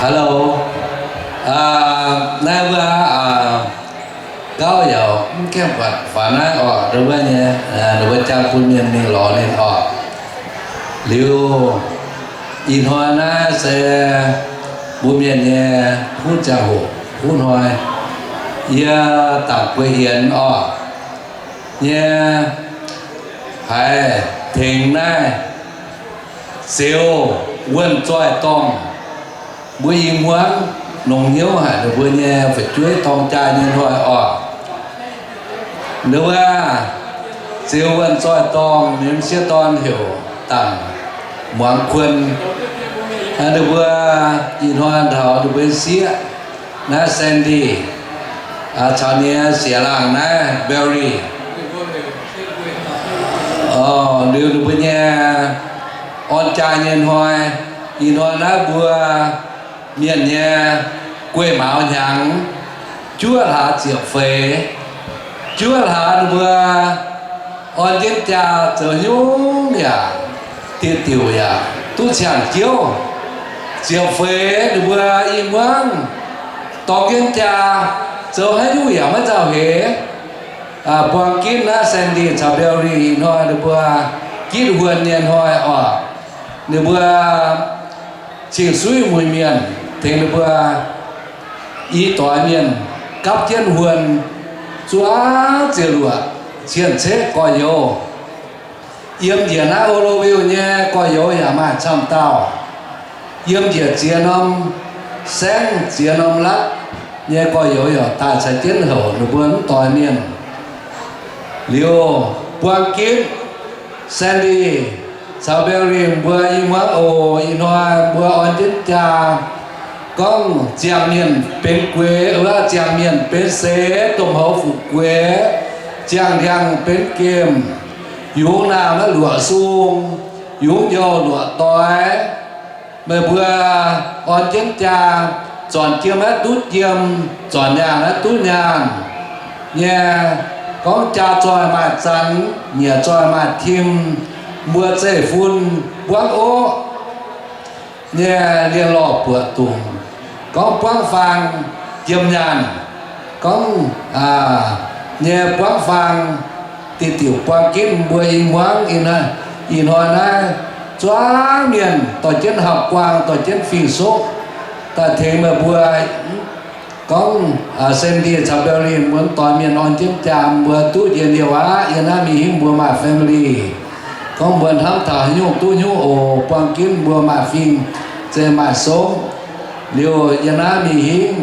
Hello. Naaiv mbuo gauh yaac mv gaengh buatc faaux naaiv oc, ninh mbuo nyei, ninh mbuo jaa bun mienh mingh lorz ninh oc. Liuz ih hnoi naaiv se mbuo mienh nyei kuv ziangh hoc, kuv hnoi, yie Dangc Guei Yienx oc, nyei haiz tengx naaiv Ziux Wuonh Zoih Dorngh, mbuo i hmuangv longx hnyouv haic ninh mbuo nyei fu'jueiv dorng jaa nyei hnoi oc. Ninh mbuo Ziux Wuonh Zoih Dorngh nyei m'sieqv dorn heuc Dangc Muangz Kuon. Ninh mbuo ih hnoi taux ninh mbuo sieqv naaiv Sandy caux ninh sieqv laangh naaiv Berry. Liuz ninh mbuo nyei orn jaa nyei hnoi, ih hnoi naaiv mbuo mienh nyei guei mauz hnyangx, juov hlaax ziepc feix, juov hlaax ninh mbuo orn jienv jaa zoux nyungc yaac diuh diuc yaac duqv ciangh jiouv. Ziepc feix ninh mbuo i hmuangv dorng jienv jaa zoux haaix nyungc yaac maiv nzauh heix. Buang ginv naaiv Sandy caux Berry ih hnoi ninh mbuo gitv huon nyei hnoi oc. Ninh mbuo cing-suiv muic mienh tengx ninh mbuo i doix mienh gapv jienv huon zuov ziex luoqc cien-ceqv gorx-youz. Yiem njiec naaiv Oroville nyei gorx-youz yaac maaih camv dauh. Yiem njiec ziex norm saengv ziex norm latv nyei gorx-youz yaac daaih caux jienv houc ninh mbuo mv doix mienh. Liuz buang ginv Sandy caux Berry mbuo i hmuangv oc, ih hnoi mbuo orn jienv jaa gorngv ziangh mienh benx gueix, wuov ziangh mienh benx seix, domh houx fu'jueiv, ziangh ndiangx benx gemh, yungz naamh maiv luoqc sung, yungz njouh luoqc doix. Meih mbuo orn jienv jaa, zornc jiem maiv duqv jiem, zornc nyaanh maiv duqv nyaanh nyei, gorngv jaa zoih maaih zanx, nyiec zoih maaih tim, mbuo zeiv-fun buangv oqv nyei, lienh lorh buoqc dungc, gorngv buangv faang jiem nyaanh, gorngv nyei buangv faang diuh diuc buang ginv mbuo i hmuangv. Ih hnoi naaiv zuangx mienh dorh jienv hapv-guaang, dorh jienv fing-soqv daaih tengx meih mbuo. Gorngv Sandy caux Berry mbuo m'doix mienh orn jienv jaa mbuo duqv njien-youh aqv. Yiem naaiv mingh hingv mbuo maaih family. Gorngv mbuo hnamv taux haaix nyungc duqv nyungc oc, buang ginv mbuo maaih fing, zeiz maaih soqv. Liuz yiem naaiv mingh hingv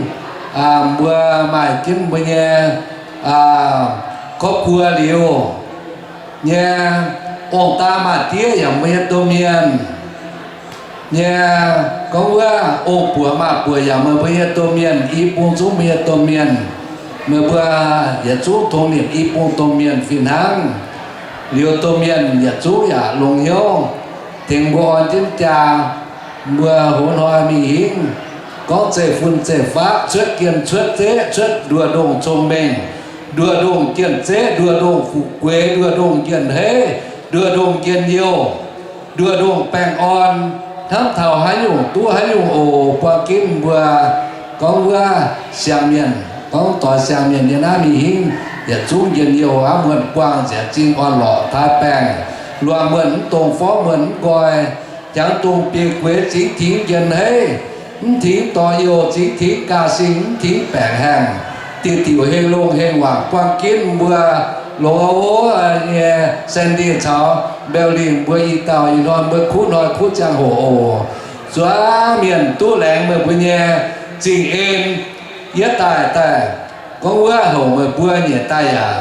mbuo maaih jienv mbuo nyei ครอบครัว liuz nyei ong-daa maa-diev yaac mbuo nyei domh mienh nyei, gorngv wuov ong-buoc maa-buoc yaac meih mbuo nyei domh mienh, i bung zungv mbuo nyei domh mienh. Meih mbuo yietc zungv tongx nimc i bung domh mienh fih hnangv. Liuz domh mienh yietc zungv yaac longx hnyouv tengx mbuo orn jienv jaa. Mbuo hoz hnoi mingh hingv gorngv zeiv-fun zeiv-faqv, cuotv jien cuotv zeqv, cuotv nduoh ndongh cong-mengh, nduoh ndongh jien-zeqv, nduoh ndongh fu'jueiv, nduoh ndongh njien-heiv, nduoh ndongh njien-youh, nduoh ndongh baengh orn, hnamv taux haaix nyungc duqv haaix nyungc oc. Buang ginv mbuo gorngv wuov siang-mienh, gorngv doix siang-mienh nyei naaiv mingh hingv yietc zungv njien-youh aqv. Muonh-guang nziec zingh orn-lorqc taaix baengh, luangh muonh mv dongz, forv muonh mv nqoi, jangx dongh biei gueix zingx tingx njien-heiv, mv tingx dorh youh zingx tingx ga'sing, mv tingx baengc haengh, diuh diuc heng longh heng wangc. Buang ginv mbuo longx ov nyei Sandy caux Mbeu Lingh mbuo i dauh ih hnoi mbuo kuv hnoi kuv ziangh hoc oc. Zuangx mienh duqv laengz meih mbuo nyei zingh en. Yie daaih daaih gorngv wuov houc meih mbuo nyei daaih yaac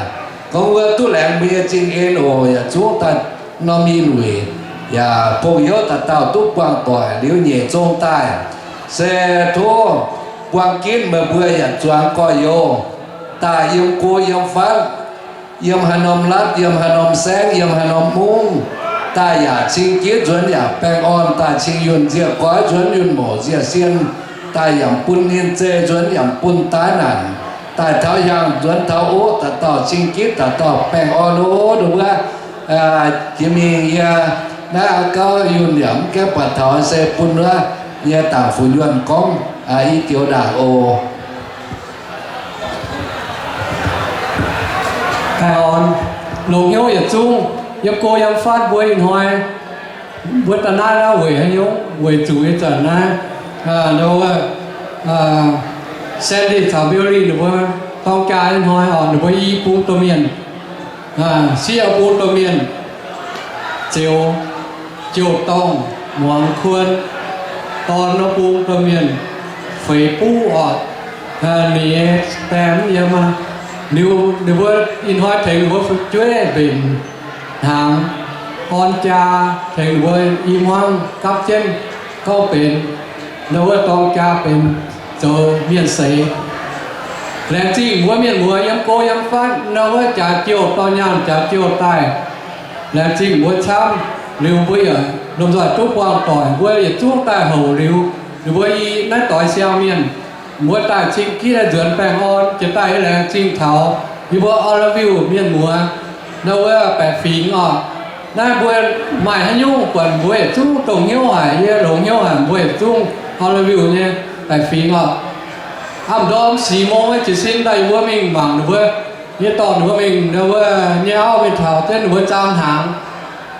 gorngv wuov duqv laengz mbuo nyei zingh en oc. Yaac zungv daaih norm i luic yaac pong youv dauh dauh duqv buangh doic liuz nyeic zong daaih. Se tov buang ginv meih mbuo yaac zuangx gorx-youz daaih yiem go yiem fatv, yiem haaix norm latv, yiem haaix norm saengv, yiem haaix norm mungv, daaih yaac cing jienv nzuonx yaac baengh orn, daaih cing yunh nziec goiv, nzuonx yunh mouc nziec sien, daaih yaac bun ninh zeiz, nzuonx yaac bun daaih naanc, daaih taux hnyangx nzuonx taux ov, dauh dauh cing jienv dauh dauh baengh orn oc. Ndau wuov jiex mingh yie naaiv aqv gauv yunh yaac mv gaengh buatc taux, se bun wuov yie dangc fu'juonh gorngv i joux ndaangc oc. Baengh orn, longx hnyouv yietc zungv, yiem go yiem fatv mbuo ih hnoi, mbuo da'naaiv naaiv weic haaix nyungc? Weic zuqc ih zanc naaiv, ndau wuov, Sandy caux Billy ninh mbuo dorng jaa ih hnoi oc, ninh mbuo i bung domh mienh, sieqv bung domh mienh, Ziouv, Jouv Dorngh, Muangx Kuon, dorn wuov bung domh mienh, Feix Buv oc, ninh nyei baeng mv yiem aqv. Liuz ninh mbuo ih hnoi tengx ninh mbuo fu'jueiv mbenc hnaangx, orn jaa tengx ninh mbuo i hmuangv gapv jienv gorngv benx ndau wuov dorng jaa benx zoux mienh seix. Laengz zingh mbuo mienh muoz yiem go yiem fatv ndau wuov jaax jouh dorh nyaanh jaax jouh daaih. Laengz zingh mbuo camv. Liuz mbuo yaac lomh nzoih duqv buangh doic, mbuo yietc zungv daaih houc liuz, ninh mbuo i naaiv doix siang mienh, mbuo daaih cing jienv nzuonx baengh orn. Jiex daaih yie laengz zingh taux yie mbuo Orleviuh mienh muoz ndau wuov baeqc fingx oc. Naaiv mbuo maaih haaix nyungc buatc mbuo yietc zungv dongh hnyouv haic, yie longx hnyouv haic, mbuo yietc zungv Orleviuh nyei baeqc fingx oc. Aa, ndorm sic mong jiez sin daaih yie mbuo mingh mangc ninh mbuo, yie dorh ninh mbuo mingh ndau wuov nyei auv mingh taux jienv ninh mbuo zaang hnaangx.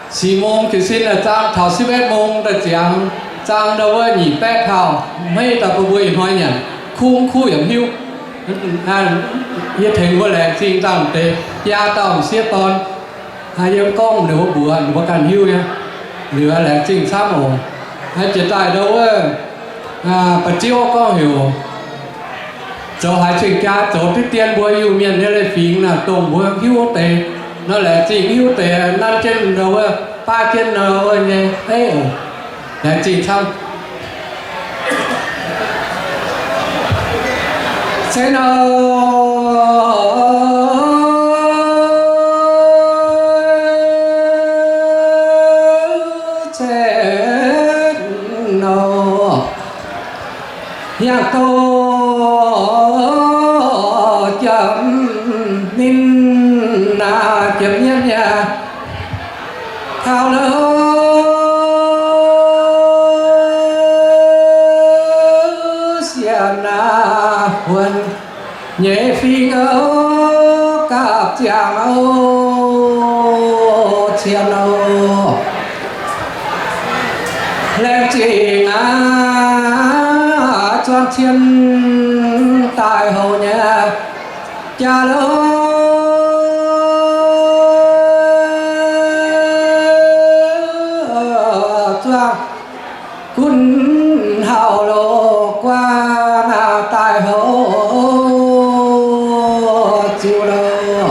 Sic mong jiez sin zaang taux สิบเอ็ดโมง daaih ziangx, zaang ndau wuov nyic baeqv taux, hmeiv daaih bun mbuo ih hnoi nyanc, kuv kuv yaac mv hiuv. Yie tengx mbuo laengz zingh dangh deix biaa dauh m'sieqv dorn. Yie gorngv ninh mbuo mbuox ninh mbuo ganh hiuv nyei. Liuz laengz zingh camv oc. Jiex daaih ndau wuov ba'ziouv gorngv heuc zoux haaix cing-jaa zoux diqv dien mbuo Iu-Mienh nyei leiz-fingx naaic, dongh mbuo hiuv wuov deix nor, laengz zingh hiuv deix nanv jienv ndau wuov, baav jienv ndau wuov nyei ei oc. Laengz zingh camv. Se nor, se nor, yangh douz jiem ninh naaic jiem nyien nyei taux lou sienx naaic huon nyei fingx oc, gapv ziangx oc, cien oc. Laengz zingh aqv, zuangx cien daaih houc nyei jaa lou, zuangx gunv hauh loz guaan daaih houc ziux lou.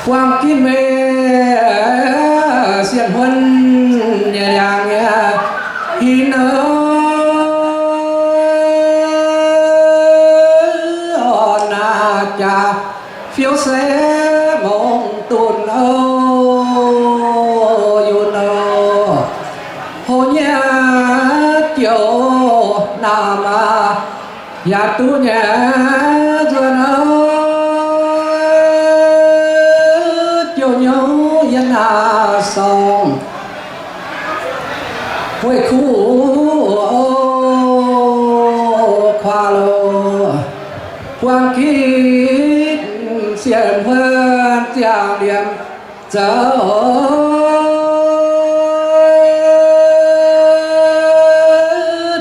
Buangh ginv meih sienh huon nyei yangh nyei hin oc, naaic jaax fiou se mongh dunh oc, yunh oc. Houc nyei jouh naamh aac, yaac duqv nyei nzuonx oc, jouh nyouv yiem naaic sorngh weih kuv oc, kuaah loh. Buangh ginv sienh huon ziangh liemh zoux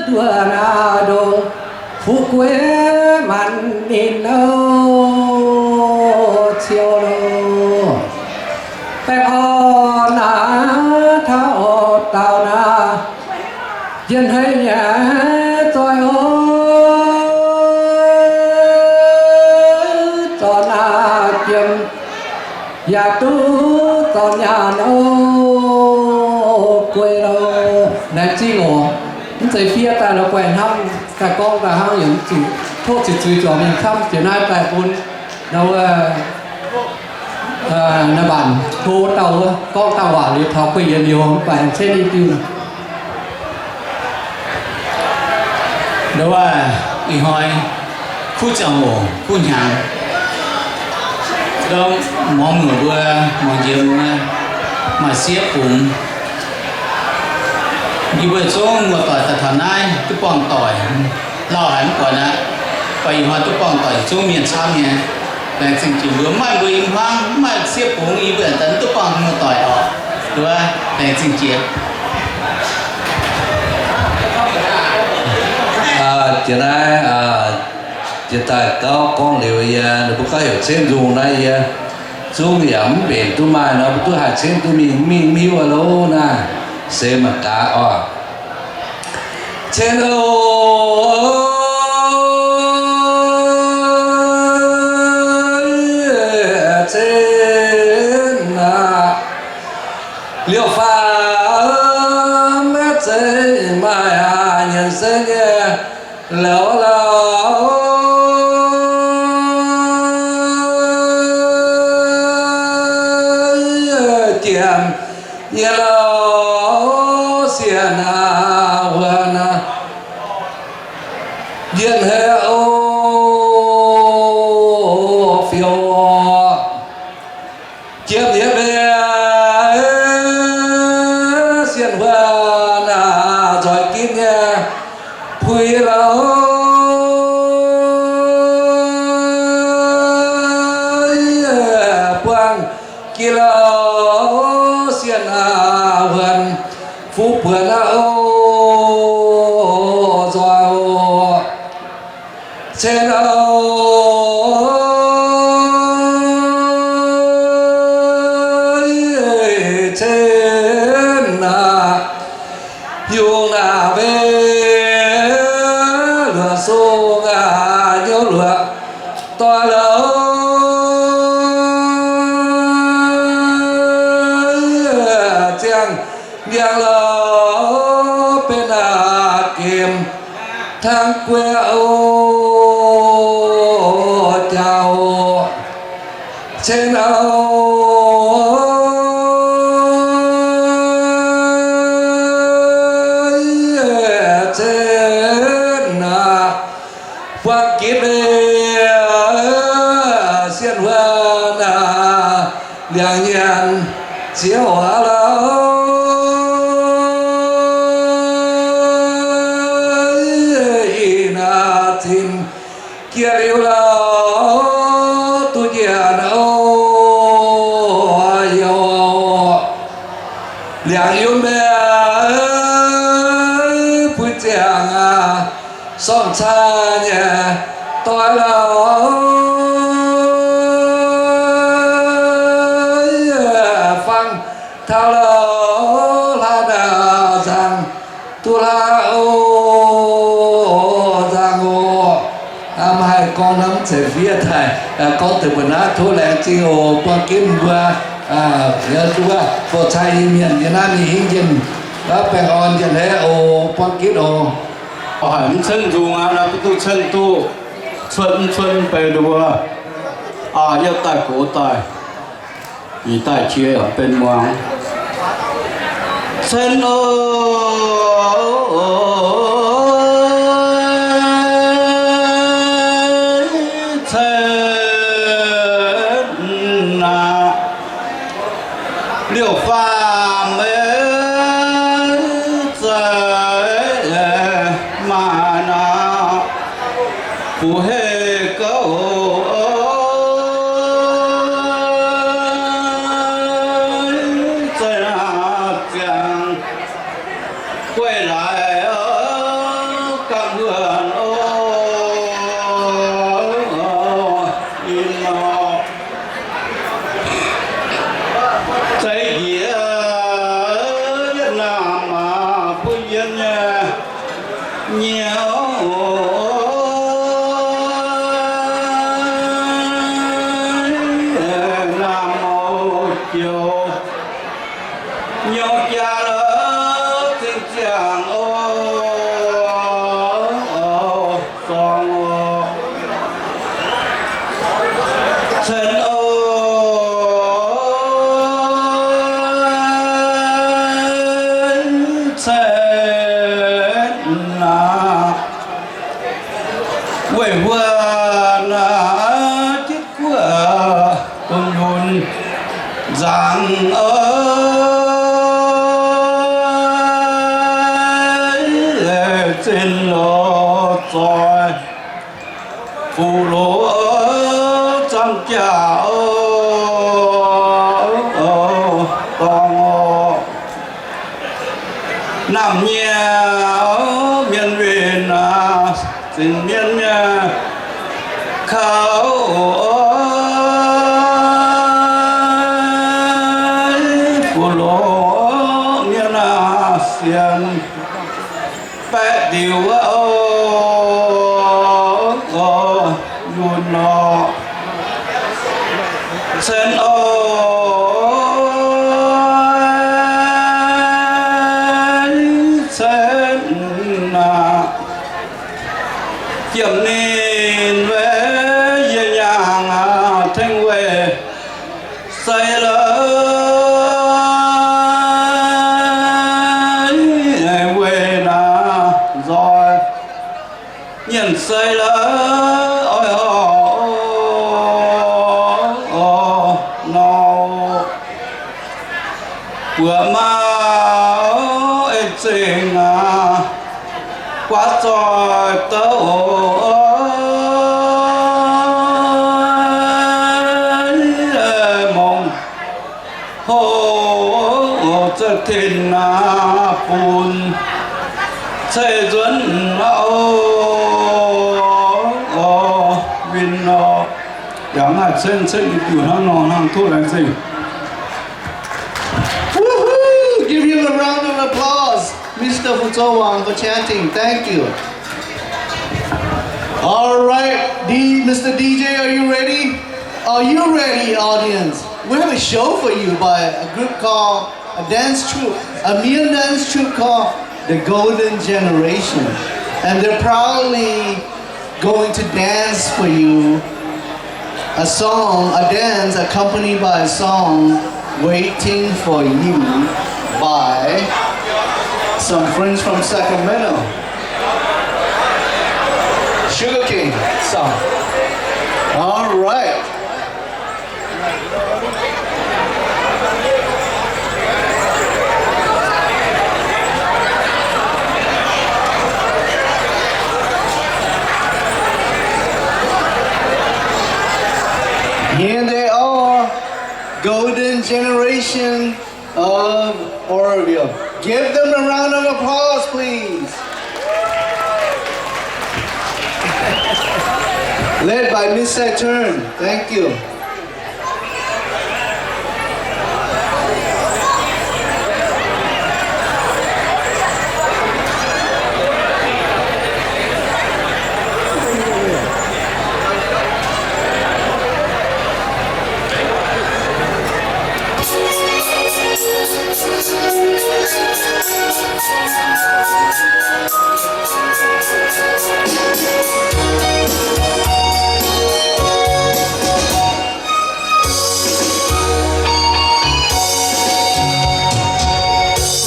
nduoh naaic ndongc fu'jueiv maanc ninh oc, ciou loh. Baengh orn naaic taux dauh naaic, njien-hneiv nyei zoih oc, zorc naaic jiem yaac duqv zorc nyaanh oc, guei loh. Laengz zingh oc. Mv zeiz fiev daaih la'guaih hnamv, daaih gorngv daaih hnangv yaac mv zuqc tov ziqc zuiz zuangx mienh camv jiex naaiv daaih bun nor wuov Naaiv mbaanc hlo dauh wuov, gorngv dauh waac liuz taux guei yienx liuz, mv baac aengx cetv i diuh. Nduov, ih hnoi kuv ziangh hoc kuv hnyangx, muangx muoc mbuo, muangx njiec mbuo maaih sieqv bungx. Yie mbuo zungv muoz-doic daaih taux naaiv duqv buangh doic, lauh haic mv buatc aqv. Baac ih hnoi duqv buangh doic yietc zungv mienh camv nyei. Laengz zingh jiex mbuo, maaih mbuo i hmuangv, maaih sieqv bungx, yie mbuo daaih duqv buangh muoz-doic oc. Nduov, laengz zingh jiex. Jiex naaiv, jiex daaih gauh gorngv liuz yie, ninh mbuo gauh heuc Cen Nzung naaiv yie, zungv yaac mv mbenc duqv maaih nor, mbuo duqv haih cen duqv mingh, mingh mv hiuv aqv loh naaiv, seix mangc gaax oc. Cen o, cen aac, liouh faam maiv zeiz maaih aac nyienz se nyei. Lauh lauh, jiem nyei lauh, sienx aac wuonh aac, njien-hei o, fiou. Jiem nyei mbe, sienh huaac naaic nzoih ginv nyei puix lauh, buangh ginv lauh, sienh aac huonh fuqv buonc aqv oc, nzoih oc. Cen o, cen aac, yungh naaic mbe, luoqc sung aac, nyouz luoqc doic lauh, ziangh ndiangx lauh, benx aac gemh hnangv guei o, jauv cen o, cen aac, buangh ginv mbe, sienh huaac naaic, liangx nyanc ziex waac lauh, ih naaic zinh jiex liuz lauh, duqv njiec oc, youh liangx yunv mbe, puix ziangx aac, sorng caa nyei doic lauh, fangx taux lauh, hlaax naaic nzangc duqv hlaax oc, nzangc oc. Mv haih gorngv hnamv ceix fiev daaih, gorngv deix mbuo naaiv tov laengz zingh oc, buangh ginv mbuo, yaac duqv bou cai Iu-Mienh yiem naaiv mingh hingv njien, baengh orn njien-hleix oc, buangh ginv oc. Oix haic mv cen nzung aqv, naaiv mv duqv cen duqv, cuotv mv cuotv mv bei nduov, yaac daaih gox daaih. Ih daaih qiex yaac benx muangx. Cen o, cen aac, liouh faam maiv zeiz maaih nor, fuqv hei gouv, zeiz aac ziangh gueiv laaix gapv wuonh oc, in nor. Zeiz njiec yietv naamh maah, buov yienh nyei nyouz, naamh mouc joux nyouz jaa lorz zingh ziangh oc, sorng oc, cen oc. Naaiv, weih wuov naaiv jitv guoqv bun yunh nzangc oix, zinh loz zoih fuqv loz oix, zanc jaax oix, dorngx oix. Naamh nyei mienh winh aac, zinh mienh nyei kaux oix, fuqv loz mienh aac, sienx baeqv diuc oix, yunc oix, cen oix, cen aac, jiem ninh weic yie nyaangc aac, tengx weic sei la'oc, weic naaiv nzoih nyienc sei la'oc, oix horpc nor, buoqc maah, ei zengc aac, guaav zoih douc oix, mongc hoc, zeiv tin aac, funx ceix nzuonx aac, oix, winh oix. Yaac maaih cen cen diuc hnangv nor hnangv, tov laengz zingh. Woohoo! Give him a round of applause, Mister Fu Zou Wang, for chanting. Thank you. All right, D, Mister D J, are you ready? Are you ready, audience? We have a show for you by a group called, a dance troupe, a Mien dance troupe called the Golden Generation. And they're proudly going to dance for you a song, a dance accompanied by a song, Waiting for You, by some friends from Sacramento. Sugarcane song. All right. Here they are, Golden Generation of Oroville. Give them a round of applause, please. Led by Miss Saturn. Thank you.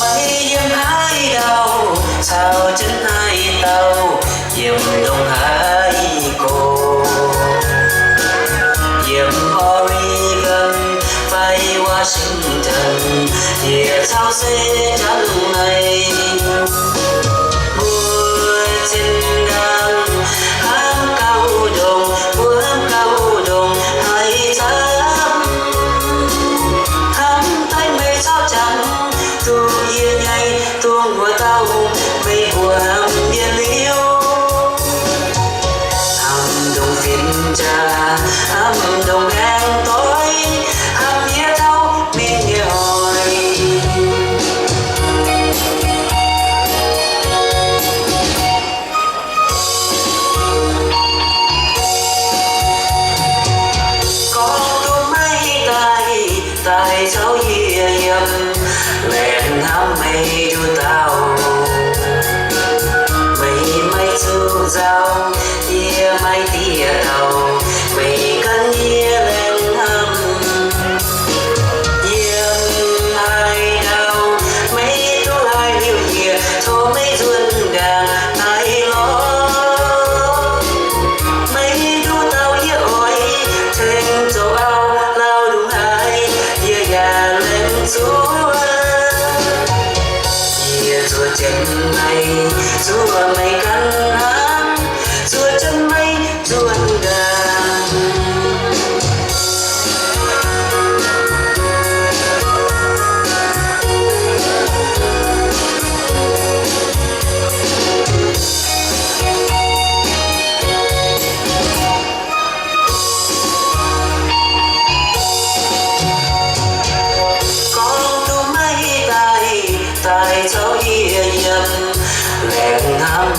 Maiv yiem haaix dauh caux jienv naaiv dauh yiem ndongc haaix go, yiem Oregon fai Washington, yie caux se jangx naaiv. Mbuo zinh ndaangc hnamv gauh ndongc, mbuo hnamv gauh ndongc haaix zanc, hnamv daaih meih caux jangx, duqv yie nyei dongh wuov dauh meih mbuo hnamv mienh liuz. Hnamv ndongc fin-jaa, hnamv ndongc ngaengc doic, hnamv yie taux mingh nyei oix. Gorngv duqv maiv daaih, daaih caux yie yiem, laengz hnamv meih nduqc dauh. Meih maiv zuqc nzauh, yie maiv diev dauh, meih gan yie laengz hnamv. Yiem haaix dauh meih duqv laaih liuz yie, tov meih nzuonx nqaang.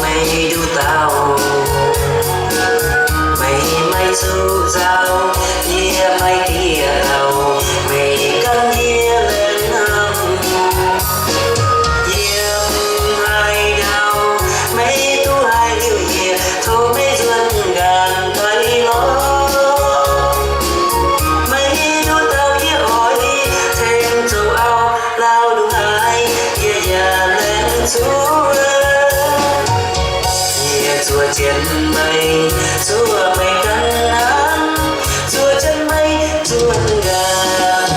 Meih nduqc dauh, meih maiv zuqc nzauh, yie maiv diev dauh, meih gan yie laengz hnamv. Yie mv haih ndau, meih duqv haiz liuz yie, tov meih nzuonx ganh daaih lorz. Meih nduqc dauh yie oix tengx zoux auv-laauh ndongc haaix, yie yaac laengz zuqc. Yie zuov jienv meih, zuov meih ganh hnamv, zuov jienv meih zuonx ganh.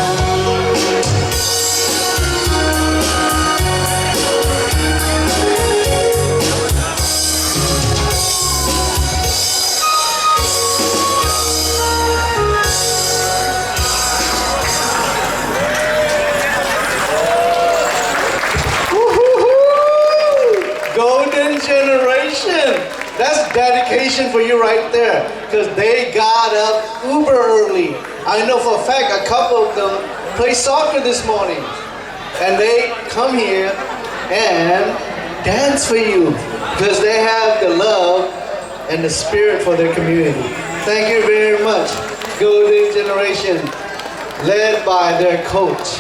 Golden generation. That's dedication for you right there, 'cause they got up uber early. I know for a fact a couple of them play soccer this morning, and they come here and dance for you because they have the love and the spirit for their community. Thank you very much, Golden Generation, led by their coach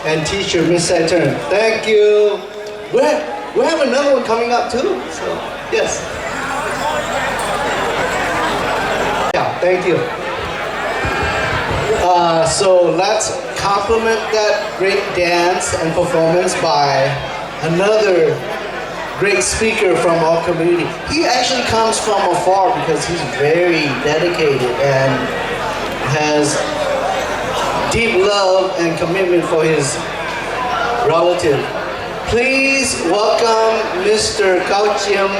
and teacher, Miss Sai Tern. Thank you. We have, we have another one coming up too. So, yes. Yeah, thank you. Uh, so let's compliment that great dance and performance by another great speaker from our community. He actually comes from afar because he's very dedicated and has deep love and commitment for his relative. Please welcome Mister Gao Chiem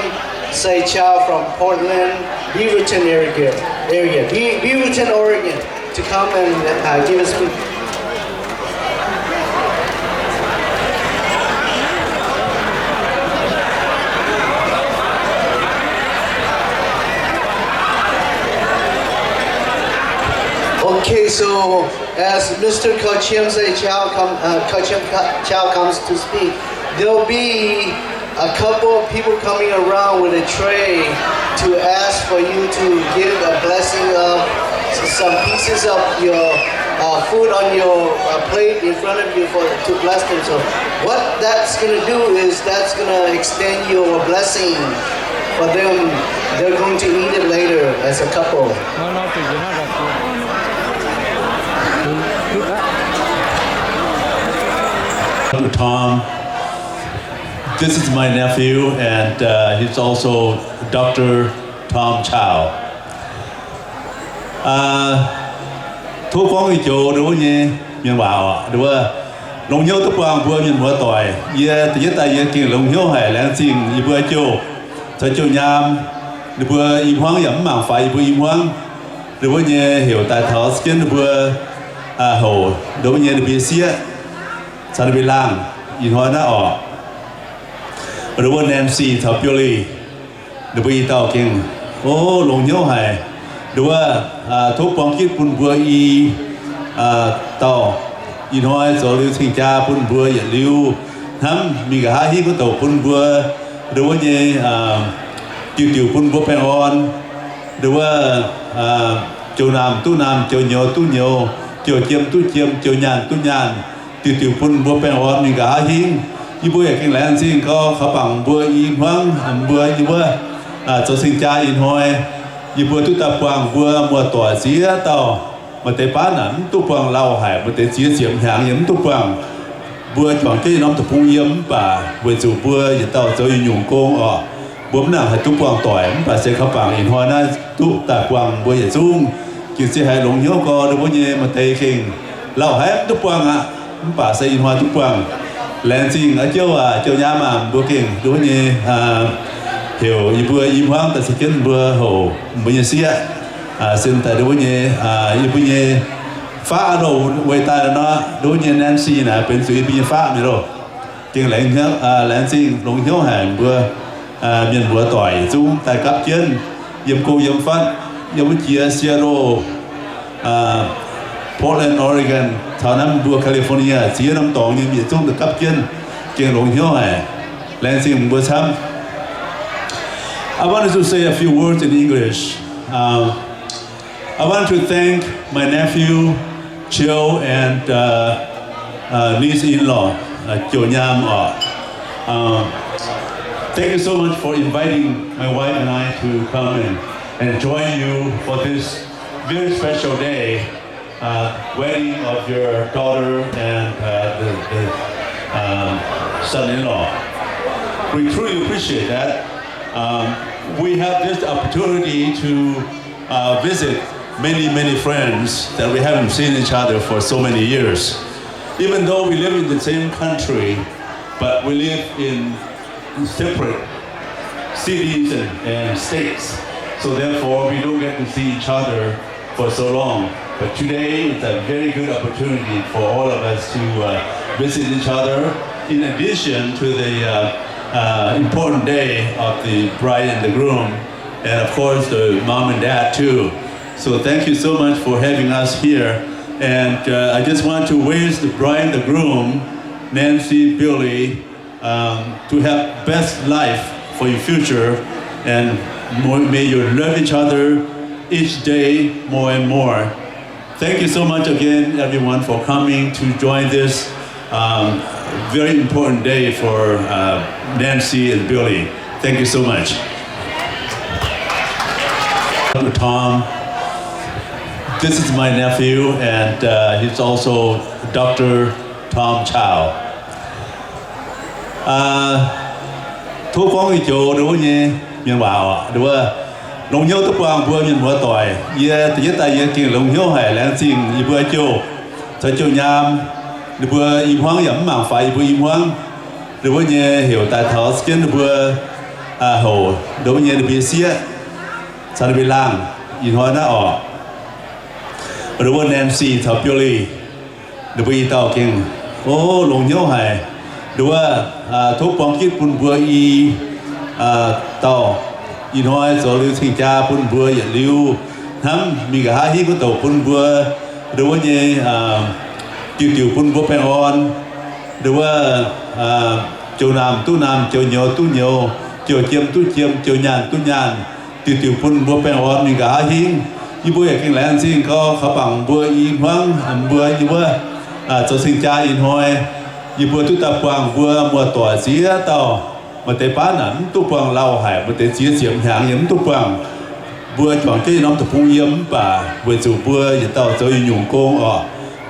Sai Chao from Portland, Beaverton area, area, Be- Beaverton, Oregon, to come and uh, give a speech. Okay, so as Mister Kau Chiem Sai Chao come, uh, Kau Chiem Ka- Chao comes to speak, there'll be a couple of people coming around with a tray to ask for you to give a blessing of some pieces of your uh, food on your uh, plate in front of you for to bless them. So what that's gonna do is that's gonna extend your blessing for them. They're going to eat it later as a couple. Tom. This is my nephew, and uh, he's also Doctor Tom Chow. Tov gorngv ih joux ndon wuov nyei mienh waac oc. Ndon wuov, longx hnyouv duqv buangh mbuo mienh muoz doic. Yie da'yietv daaih yie gengh longx hnyouv haic, laengz zingh yie mbuo jouh, caux jouh nyaam. Ninh mbuo i hmuangv yaac mv mangc faix yie mbuo i hmuangv. Ndon wuov nyei heuc daaih taux se jienv ninh mbuo houc ndon wuov nyei ninh mbuo sieqv caux ninh mbuo laangh ih hnoi naaiv oc. Ndon wuov Nancy caux Billy, ninh mbuo i dauh gengh, o, longx hnyouv haic. Ndon wuov, tov buang gitv bun mbuo i dauh ih hnoi zoux liuz cing-jaa bun mbuo yietc liuz hnamv mingh nqa'haav hingv wuov douc bun mbuo ndon wuov nyei diuc diuc bun mbuo baengh orn. Ndon wuov, jouh naamh duqv naamh, jouh nyouz duqv nyouz, jouh jiem duqv jiem, jouh nyaanh duqv nyaanh, diuc diuc bun mbuo baengh orn mingh nqa'haav hingv. Yie mbuo yaac gengh laengz zingh gau, kaux bangc mbuo i hmuangv, mbuo yie wuov zoux cing-jaa ih hnoi, yie mbuo duqv daaih buangh mbuo muoz-doic ziex dauh. Maaih deix baav naaic mv duqv buangh lauh haic, maaih deix ziex ziepc hnyangx yaac mv duqv buangh. Mbuo juangc jienv norm deic-bung yiem mv baac weic zuqc mbuo yietc dauh zoux yietc nyungc gong oc, mbuo mv nangc haih duqv buangh doic. Mv baac se kaux bangc ih hnoi naaiv duqv daaih buangh mbuo yietc zungv, gengh se haiz longx hnyouv gau ndon wuov nyei. Maaih deix gengh lauh haic mv duqv buangh aqv, mv baac se ih hnoi duqv buangh. Laengz zingh aa jouh aac, jouh nyaam aac, mbuo gengh ndon wuov nyei heuc yie mbuo i hmuangv daaih se jienv mbuo houc mbuo nyei sieqv sin daaih ndon wuov nyei, yie mbuo nyei faqv aa loh weic daaih nor, ndon wuov nyei Nancy naaic benx zuqc yie mbuo nyei faqv mi'aqv loh. Gengh laengz, laengz zingh longx hnyouv haic mbuo mienh muoz-doic yietc zungv daaih gapv jienv yiem go yiem fatv, yiem wuov jiex Seattle, Portland, Oregon, caux naaiv mbuo California ziex norm dorngx nyei mienh yietc zungv daaih gapv jienv. Gengh longx hnyouv haic. Laengz zingh mbuo camv. I wanted to say a few words in English. Um, I want to thank my nephew, Chiu, and uh, uh, niece-in-law, uh, Jiu Nyam. Uh, um, thank you so much for inviting my wife and I to come and, and join you for this very special day, uh, wedding of your daughter and uh, the, the um, son-in-law. We truly appreciate that. Um, we have this opportunity to uh, visit many, many friends that we haven't seen each other for so many years. Even though we live in the same country, but we live in separate cities and, and states. So therefore, we don't get to see each other for so long. But today is a very good opportunity for all of us to uh, visit each other. In addition to the uh, uh, important day of the bride and the groom, and of course the mom and dad too. So thank you so much for having us here. And uh, I just want to wish the bride and the groom, Nancy, Billy, um, to have best life for your future, and more, may you love each other each day more and more. Thank you so much again, everyone, for coming to join this um, very important day for uh, Nancy and Billy. Thank you so much. Doctor Tom, this is my nephew, and uh, he's also Doctor Tom Chow. Tov gorngv ih joux nduov nyei mienh waac oc. Nduov, longx hnyouv duqv buangh mbuo mienh muoz doic. Yie da'yietv daaih yie gengh longx hnyouv haic, laengz zingh yie mbuo jouh, caux jouh nyaam. Ninh mbuo i hmuangv yaac mv mangc faix yie mbuo i hmuangv. Nduov nyei heuc daaih taux se jienv ninh mbuo houc nduov nyei ninh mbuo sieqv caux ninh mbuo laangh ih hnoi naaiv oc. Nduov Nancy caux Billy, ninh mbuo i dauh gengh, o, longx hnyouv haic. Nduov, tov buang gitv bun mbuo i dauh ih hnoi zoux liuz cing-jaa bun mbuo yietc liuz hnamv mingh nqa'haav hingv wuov douc bun mbuo, nduov nyei diuc diuc bun mbuo baengh orn. Nduov, jouh naamh duqv naamh, jouh nyouz duqv nyouz, jouh jiem duqv jiem, jouh nyaanh duqv nyaanh, diuc diuc bun mbuo baengh orn mingh nqa'haav hingv. Yie mbuo yaac gengh laengz zingh gau, kaux bangc mbuo i hmuangv, mbuo yie mbuo zoux cing-jaa ih hnoi, yie mbuo duqv daaih buangh mbuo muoz-doic ziex dauh. Maaih deix baav naaic mv duqv buangh lauh haic, maaih deix ziex ziepc hnyangx yaac mv duqv buangh. Mbuo juangc jienv norm deic-bung yiem mv baac weic zuqc mbuo yietc dauh zoux yietc nyungc gong oc.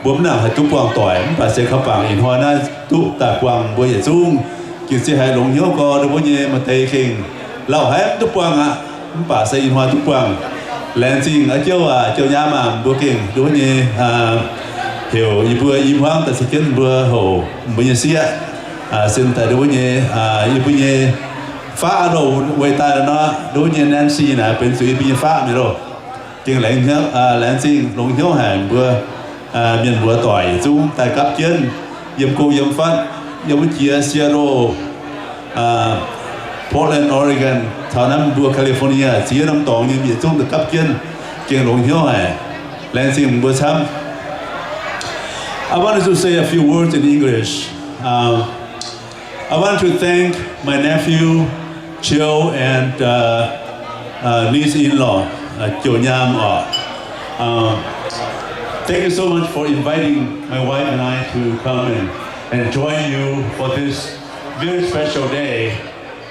Mbuo mv nangc haih duqv buangh doic, mv baac se kaux bangc ih hnoi naaiv duqv daaih buangh mbuo yietc zungv, gengh se haiz longx hnyouv gau. Nduov nyei maaih deix gengh lauh haic mv duqv buangh aqv, mv baac se ih hnoi duqv buangh. Laengz zingh a'jouv aac, jouh nyaam aac, mbuo gengh nduov nyei heuc yie mbuo i hmuangv daaih se jienv mbuo houc mbuo nyei sieqv. Sin daaih nduov nyei, yie mbuo nyei faqv loh weic daaih nor, nduov nyei Nancy naaic benx zuqc yie mbuo nyei faqv mi'aqv loh. Gengh laengz zingh longx hnyouv haic mbuo mienh muoz-doic yietc zungv daaih gapv jienv yiem go yiem fatv, yiem wuov jiex Seattle, Portland, Oregon, taux naaiv mbuo California ziex norm dorngx nyei mienh yietc zungv daaih gapv jienv, gengh longx hnyouv haic. Laengz zingh mbuo camv. I wanted to say a few words in English. Um, I want to thank my nephew, Chiu, and uh, uh, niece-in-law, uh, Jiu Nyam. Uh, um, thank you so much for inviting my wife and I to come and, and join you for this very special day,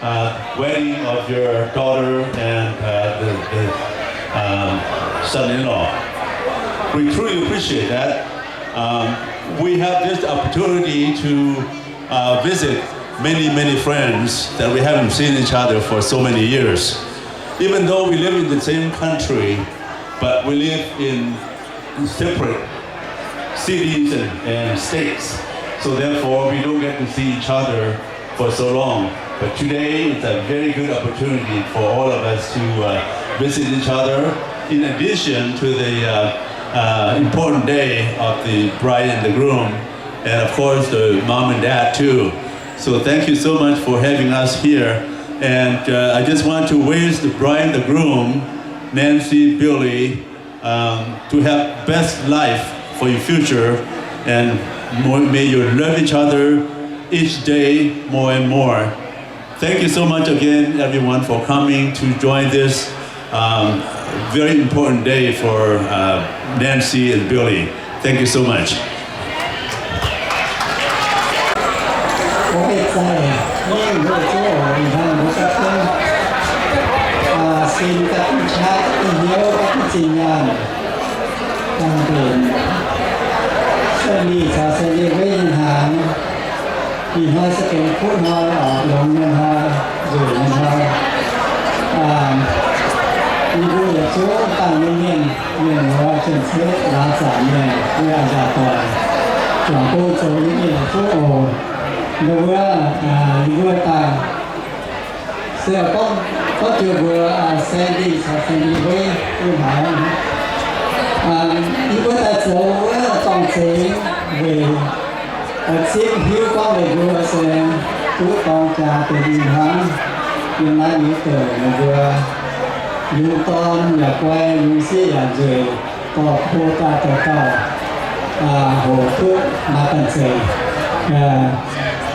uh, wedding of your daughter and uh, the, the um, son-in-law. We truly appreciate that. Um, we have this opportunity to uh, visit many, many friends that we haven't seen each other for so many years. Even though we live in the same country, but we live in separate cities and, and states. So therefore, we don't get to see each other for so long. But today is a very good opportunity for all of us to uh, visit each other. In addition to the uh, uh, important day of the bride and the groom, and of course the mom and dad too. So thank you so much for having us here. And uh, I just want to wish the bride and the groom, Nancy, Billy, um, to have best life for your future, and more, may you love each other each day more and more. Thank you so much again, everyone, for coming to join this, um, very important day for, uh, Nancy and Billy. Thank you so much. 我會在英語做，你看我這邊，啊，先跟大家一聊，一經驗，當然，勝利，在勝利會銀行。 Ih hnoi se benx kuv hnoi oc, longx nyei hnoi, nzueic nyei hnoi. Yie mbuo yietc zungv dangh nyei mienh, mienh muoz, janx-cietv, laauh zanc mienh, mbuo yaac nzaaux doic, juangc gong zoux nyei mienh yietc zungv oc. Nduov wuov, yie mbuo daaih se gorngv, gorngv jienv mbuo Sandy caux Sandy Wei duqv haiz, yie mbuo daaih zoux wuov dorngx zengx weic zipv hiuv gorngv weic mbuo se duqv dorng jaax benx ih hnangv. Yiem naaiv nyei douc meih mbuo yungz dorn yaac guai, yungz sieqv yaac nzueic, dorh ko daaih dorh gauh, hoqc duqv maaih banh zeic,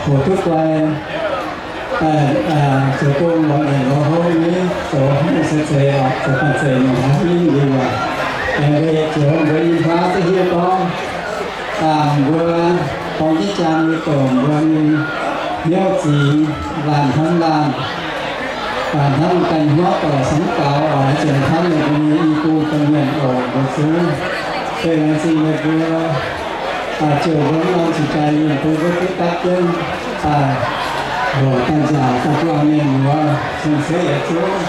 hoqc duqv guai. Daaih zoux gong lorz nyanc lorz hopv nyei, zoux hnangv se zeiz oc, zoux banh zeic nyungc hnangv nyei waac. Aengx mbuo yietc joux mbuo nyei hmuangv duqv hiuv gorngv, mbuo dorng jienv jaa nyei douc mbuo nyei hnyouv zingx, laanh hnamv laanh, laanh hnamv ganh hnyouv doic samv gaux oc, ziouc hnamv ninh mbuo nyei i bung domh mienh oc, mbuo zungv. Beiv laengz zingh meih mbuo ziouc mbuo norm zuqc jaaix mienh bun mbuo duqv gapv jienv daaih lorz daaih nzaaux daaih buangh mienh muoz, cien-ceqv yietc zungv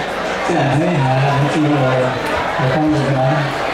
ziangh hneiv haic, laengz zingh oc. Gorngv nzunc naaiv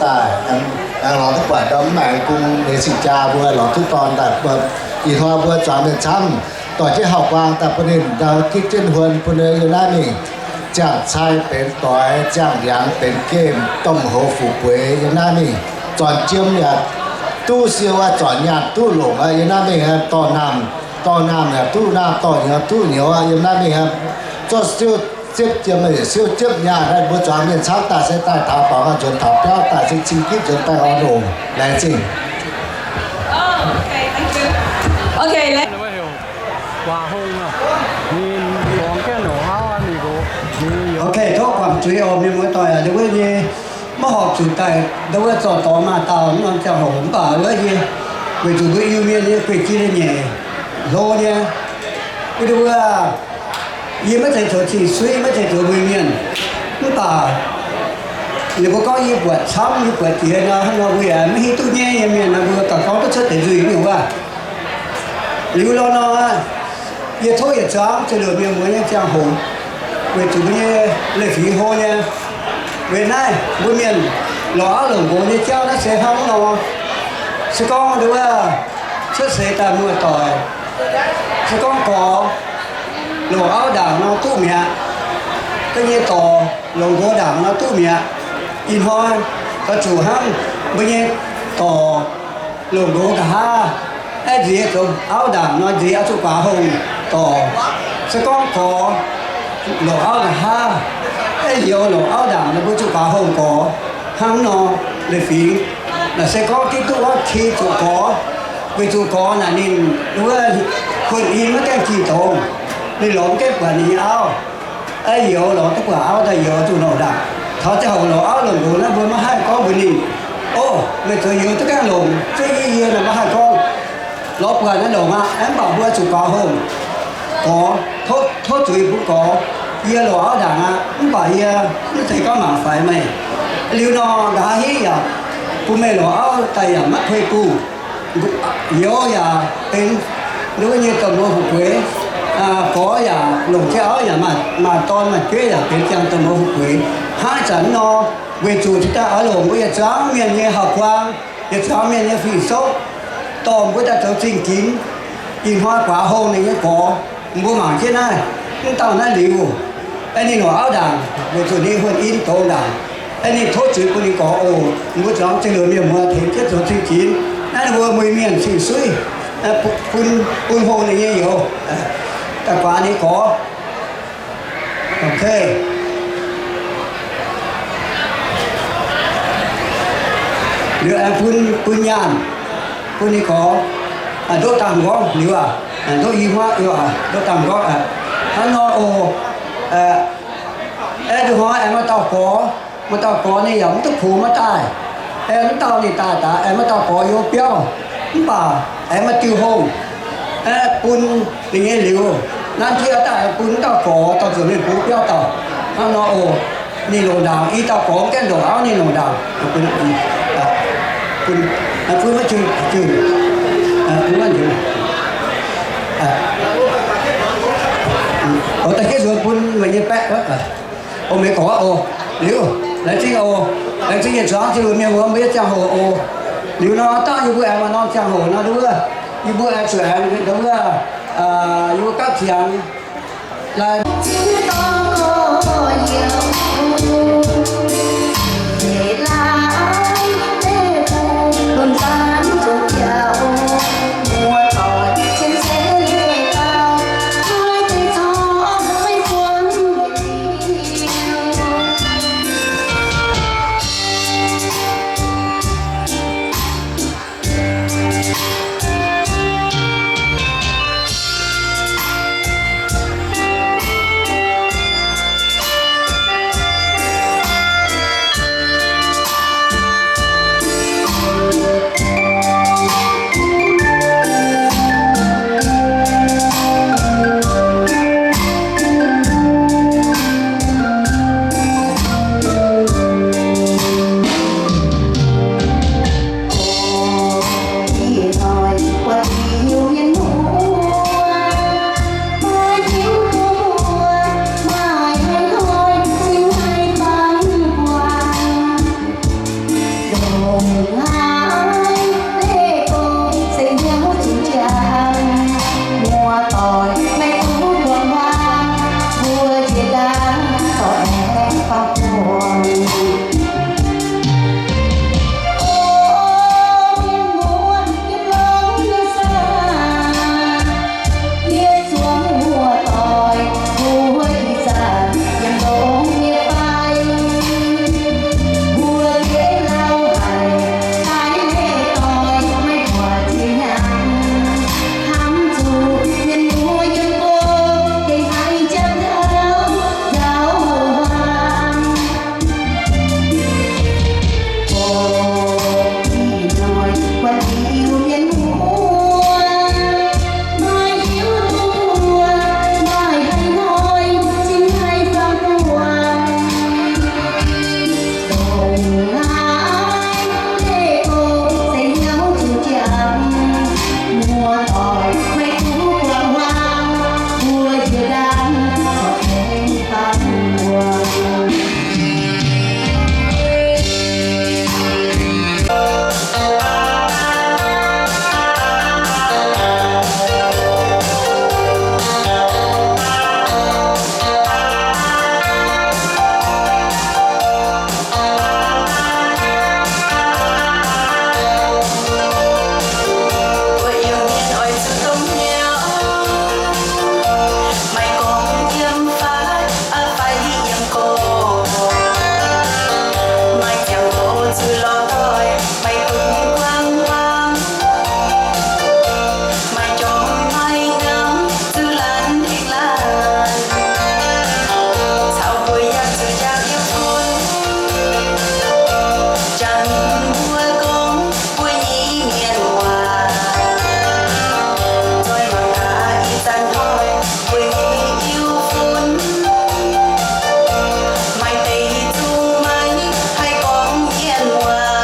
daaih, aengx lorz duqv buatc ndau mv maengx bung nyei cing-jaa mbuo lorz duqv dorn daaih, ih hnoi mbuo zuangx mienh camv, dorh jienv hauv-guaang daaih bun ninh ndau gitv jienv huon bun yiem naaiv mingh. Ziangh cai benx doix, ziangh ndiangx benx gemh, domh hoz fu'jueiv yiem naaiv mingh. Zornc jiem yaac duqv siou aqv, zornc nyaanh duqv longc aqv, yiem naaiv mingh aqv. Dorh naamh, dorh naamh yaac duqv naamh, dorh nyouz duqv nyouz aqv, yiem naaiv mingh aqv. Zorqv siou ziepv jiem, siou jiepv nyaanh aqv. Mbuo zuangx mienh camv daaih se daaih taux dorngx aqv, nzuonx taux biauv daaih se cing gitv nzuonx daaih oix longc. Laengz zingh. Ok, tov guangc zuiz oc, mienh muoz-doic aac. Ndau wuov nyei maiv horpc zuqc daaih ndau wuov zorqv dorngx maah dauh mv norm ziangh hoc mv baac wuov nyei, weic zuqc mbuo Iu-Mienh nyei guei-jin nyei nyeic hlo nyei, wuov ndau wuov yie maiv zeiz zoux cing-suiv, maiv zeiz zoux mbuo mienh, mv baac ninh mbuo gorngv yie buatc camv, yie buatc diex nor, hnangv nor mbuo yaac maiv hiuv duqv nyaiv nyei mienh nor, mbuo gauh gorngv duqv cuotv deix nzuih nyungc wuov. Liuz nor nor, yie tov yietc zungv zunh luoqc mienh muoz nyei ziangh hoc, weic zuqc mbuo nyei leiz-fingx hlo nyei. Weic naaiv mbuo mienh longc auv longc nqox nyei jauv naaiv se hnangv nor, se gorngv ndau wuov cuotv seix daaih muoz-doic, se gorngv gorx longc auv ndaangc nor duqv mi'aqv. Ga'nyei dorc longc nqox ndaangc nor duqv mi'aqv. Ih hnoi gauh zuqc hnangv mbuo nyei dorc longc nqox nqa'haav, aeqv, nziex zoux auv ndaangc nor nziex oix zuqc guaax hongh dorc. Se gorngv gorx longc auv nqa'haav, aeqv, youz longc auv ndaangc nor mbuo zuqc guaax hongh gorx. Hnangv nor, leiz-fingx naaic se gorngv Giduc wuov ki zuqc gorx, weic zuqc gorx naaic ninh wuov huonh in maiv gaengh jingh dongz, ninh lorz mv gaengh buatc ninh nyei auv. Aeqv, youz lorz duqv buatc auv daaih youz zuqc longc ndaangc. Taux ziangh hoc longc auv longc nqox naaiv mbuo maiv haih gorngv mbuox ninh, ov, meih zoux youz duqv gaengh longc, zuov yie yie nor maiv haih gorngv. Lorz buatc naaiv longc aqv, aeqv, mv baac mbuo zuqc guaax hongh gorx, tov zuiz bun gorx. Yie longc auv ndaangc aqv, mv baac yie mv zeiz gorngv mangc faix meih. Liuz nor, nqa'haav hingv yaac bun meih longc auv daaih yaac maiv kuei buh. Youz yaac benx nduov nyei domh muoz fu'jueiv. Gorx yaac longc jienv auv yaac maaih dorn maaih jueiv yaac benx ziangh domh muoz fu'jueiv. Hnangv ih zanc nor, weic zuqc cingx daaih oix longc mbuo yietc zungv mienh nyei hauv-guaang, yietc zungv mienh nyei fing-soqv, dorh mbuo daaih zoux zingh ginx. Ih hnoi guaax hongh ninh nyei gorx, mbuo mangc jienv naaiv, mv dauh naaiv liuz, aeqv, ninh longc auv ndaangc, weic zuqc ninh huonh in douz ndaangc. Aeqv, ninh tov zuiz bun ninh gorx oc. Mbuo zuangx zinh luoqc mienh muoz tengx jienv zoux zingh ginx. Naaiv ninh mbuo mueiz mienh cing-suiv bun, bun hlo ninh nyei youz, daaih guaax ninh gorx. Ok. Liuz aengx bun, bun nyaanh bun ninh gorx, ndoqv dangh nqorngv liuz aac, ndoqv i hmuaqv liuz aac, ndoqv dangh nqorngv aac. Hnangv nor oc. Aeqv, nduqc hnoi aengx maaih dauh gorx, maaih dauh gorx ninh yaac mv duqv kungx maiv daaih. Aeqv, mv dauh ninh daaih daaih aengx maaih dauh gorx yiem biauv, mv baac aengx maaih diuh hongh. Aeqv, bun ninh nyei liuz, nanv jienv daaih bun mv dauh gorx dorh nzuonx mingh bungx biauv dauh. Hnangv nor oc. Ninh longc ndaangc, i dauh gorx mv gaengh longc auv, ninh longc ndaangc. Bun, bun, bun maiv jun, jun, bun maiv jun. Oc, daaih jienv nzuonx bun meih nyei baeqv wuov. Oc, meih gorx oc. Liuz, laengz zingh oc. Laengz zingh yietc zungv zinh luoqc mienh muoz mbuo nyei ziangh hoc oc. Liuz nor, dangh yie mbuo aengx maaih norm ziangh hoc nor, nduov, yie mbuo aengx zuqc aengx nduov, yie mbuo gapv ziangx lai Haiz leih gong se hnyouv zuqc jangx, muoz-doic maiv duqv buangh hmuangx, mbuo jiex dangh zorqv aengx faam buangh. O mienh muoz, yiem longx nyei saah, yie zuangx muoz-doic mbuo ih zanc yiem longx nyei fai? Mbuo gengh lauh haic, daaih leih doic maiv buatc jiex hnyangx, hnamv zuqc mienh muoz yiem go gengh haiz jangx taux nzauh hmuangx. O ih hnoi buatc Iu-Mienh muoz, maaih hiuv duqv mbuo maaih haaix hnoi cingx haih faam buangh. Dongh naaiv leih gong se hnyouv zuqc jangx, muoz-doic maiv duqv buangh hmuangx, mbuo jiex dangh zorqv aengx faam buangh. Mbuo Iu-Mienh oix zuqc dongh hnyouv, maiv gorngv yiem faatv fai yiem gorx, maaih ziangh hoc zuqc lorz doic, maiv dungx buangh hmuangx. Maaih jorm maaih ngamv zuqc laanh hingh laanh, caux mbuo yaac zuqc njaaux yiem bun. Janx mbuo gorngv mbuo nyei mienh waac, nzoih mangc gaax ih zanc hnoi mbuo nyei Iu-Fun, maaih deix zungv maiv haih gorngv mienh waac.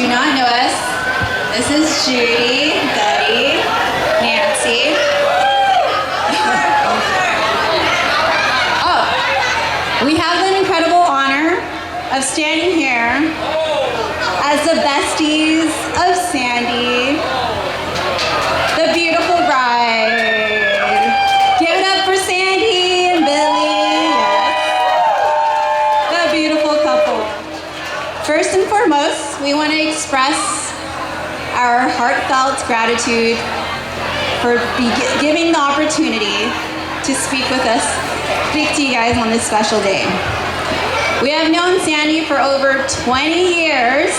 do not know us, this is Judy, Betty, Nancy. Oh, we have the incredible honor of standing here as the besties of Sandy, the beautiful bride. Give it up for Sandy and Billy. Yes. The beautiful couple. First and foremost, we want to express our heartfelt gratitude for be- giving the opportunity to speak with us, speak to you guys on this special day. We have known Sandy for over twenty years,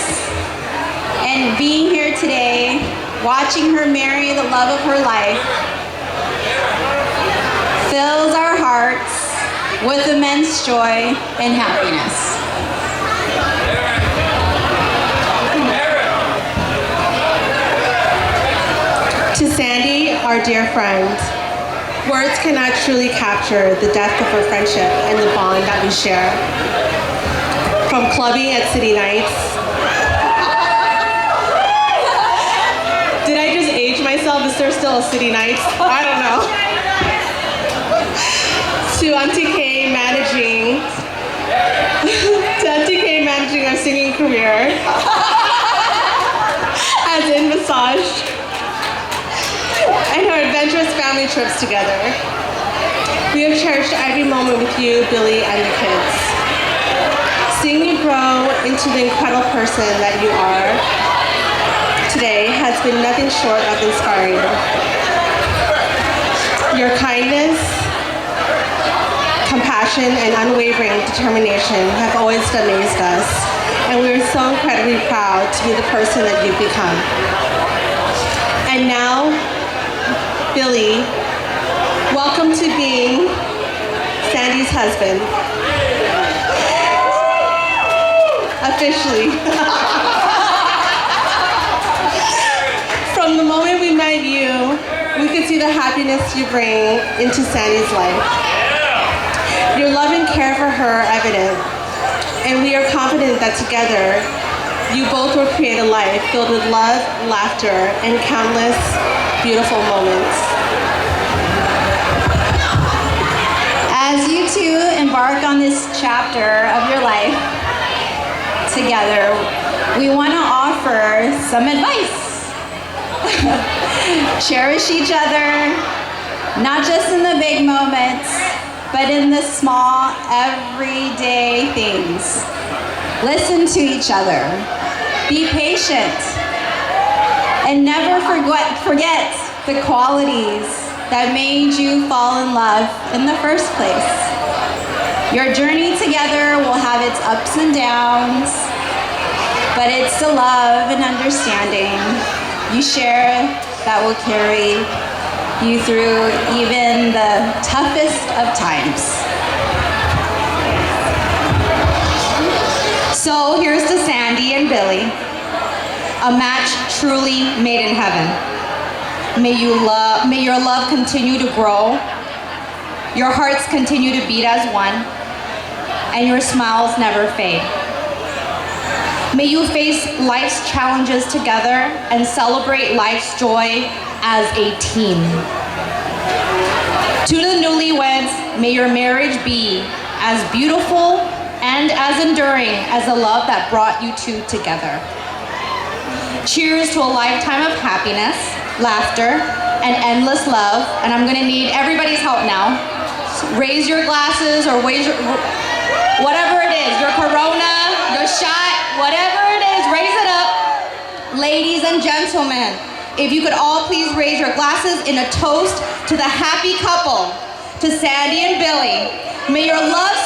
and being here today, watching her marry the love of her life, fills our hearts with immense joy and happiness. To Sandy, our dear friend, words cannot truly capture the depth of our friendship and the bond that we share. From clubbing at City Nights. Did I just age myself? Is there still a City Nights? I don't know. To Auntie K managing, to Auntie K managing our singing career as in Visage, and our adventurous family trips together. We have cherished every moment with you, Billy, and the kids. Seeing you grow into the incredible person that you are today has been nothing short of inspiring. Your kindness, compassion, and unwavering determination have always amazed us, and we are so incredibly proud to be the person that you've become. And now, Billy, welcome to being Sandy's husband. Officially. From the moment we met you, we could see the happiness you bring into Sandy's life. Your love and care for her are evident, and we are confident that together you both will create a life filled with love, laughter, and countless beautiful moments. As you two embark on this chapter of your life together, we want to offer some advice. Cherish each other, not just in the big moments, but in the small, everyday things. Listen to each other. Be patient. And never forget, forget the qualities that made you fall in love in the first place. Your journey together will have its ups and downs, but it's the love and understanding you share that will carry you through even the toughest of times. So here's to Sandy and Billy, a match truly made in heaven. May you love, may your love continue to grow, your hearts continue to beat as one, and your smiles never fade. May you face life's challenges together and celebrate life's joy as a team. To the newlyweds, may your marriage be as beautiful and as enduring as the love that brought you two together. Cheers to a lifetime of happiness, laughter, and endless love. And I'm gonna need everybody's help now. Raise your glasses or raise your, whatever it is, your Corona, your shot, whatever it is, raise it up. Ladies and gentlemen, if you could all please raise your glasses in a toast to the happy couple, to Sandy and Billy. May your love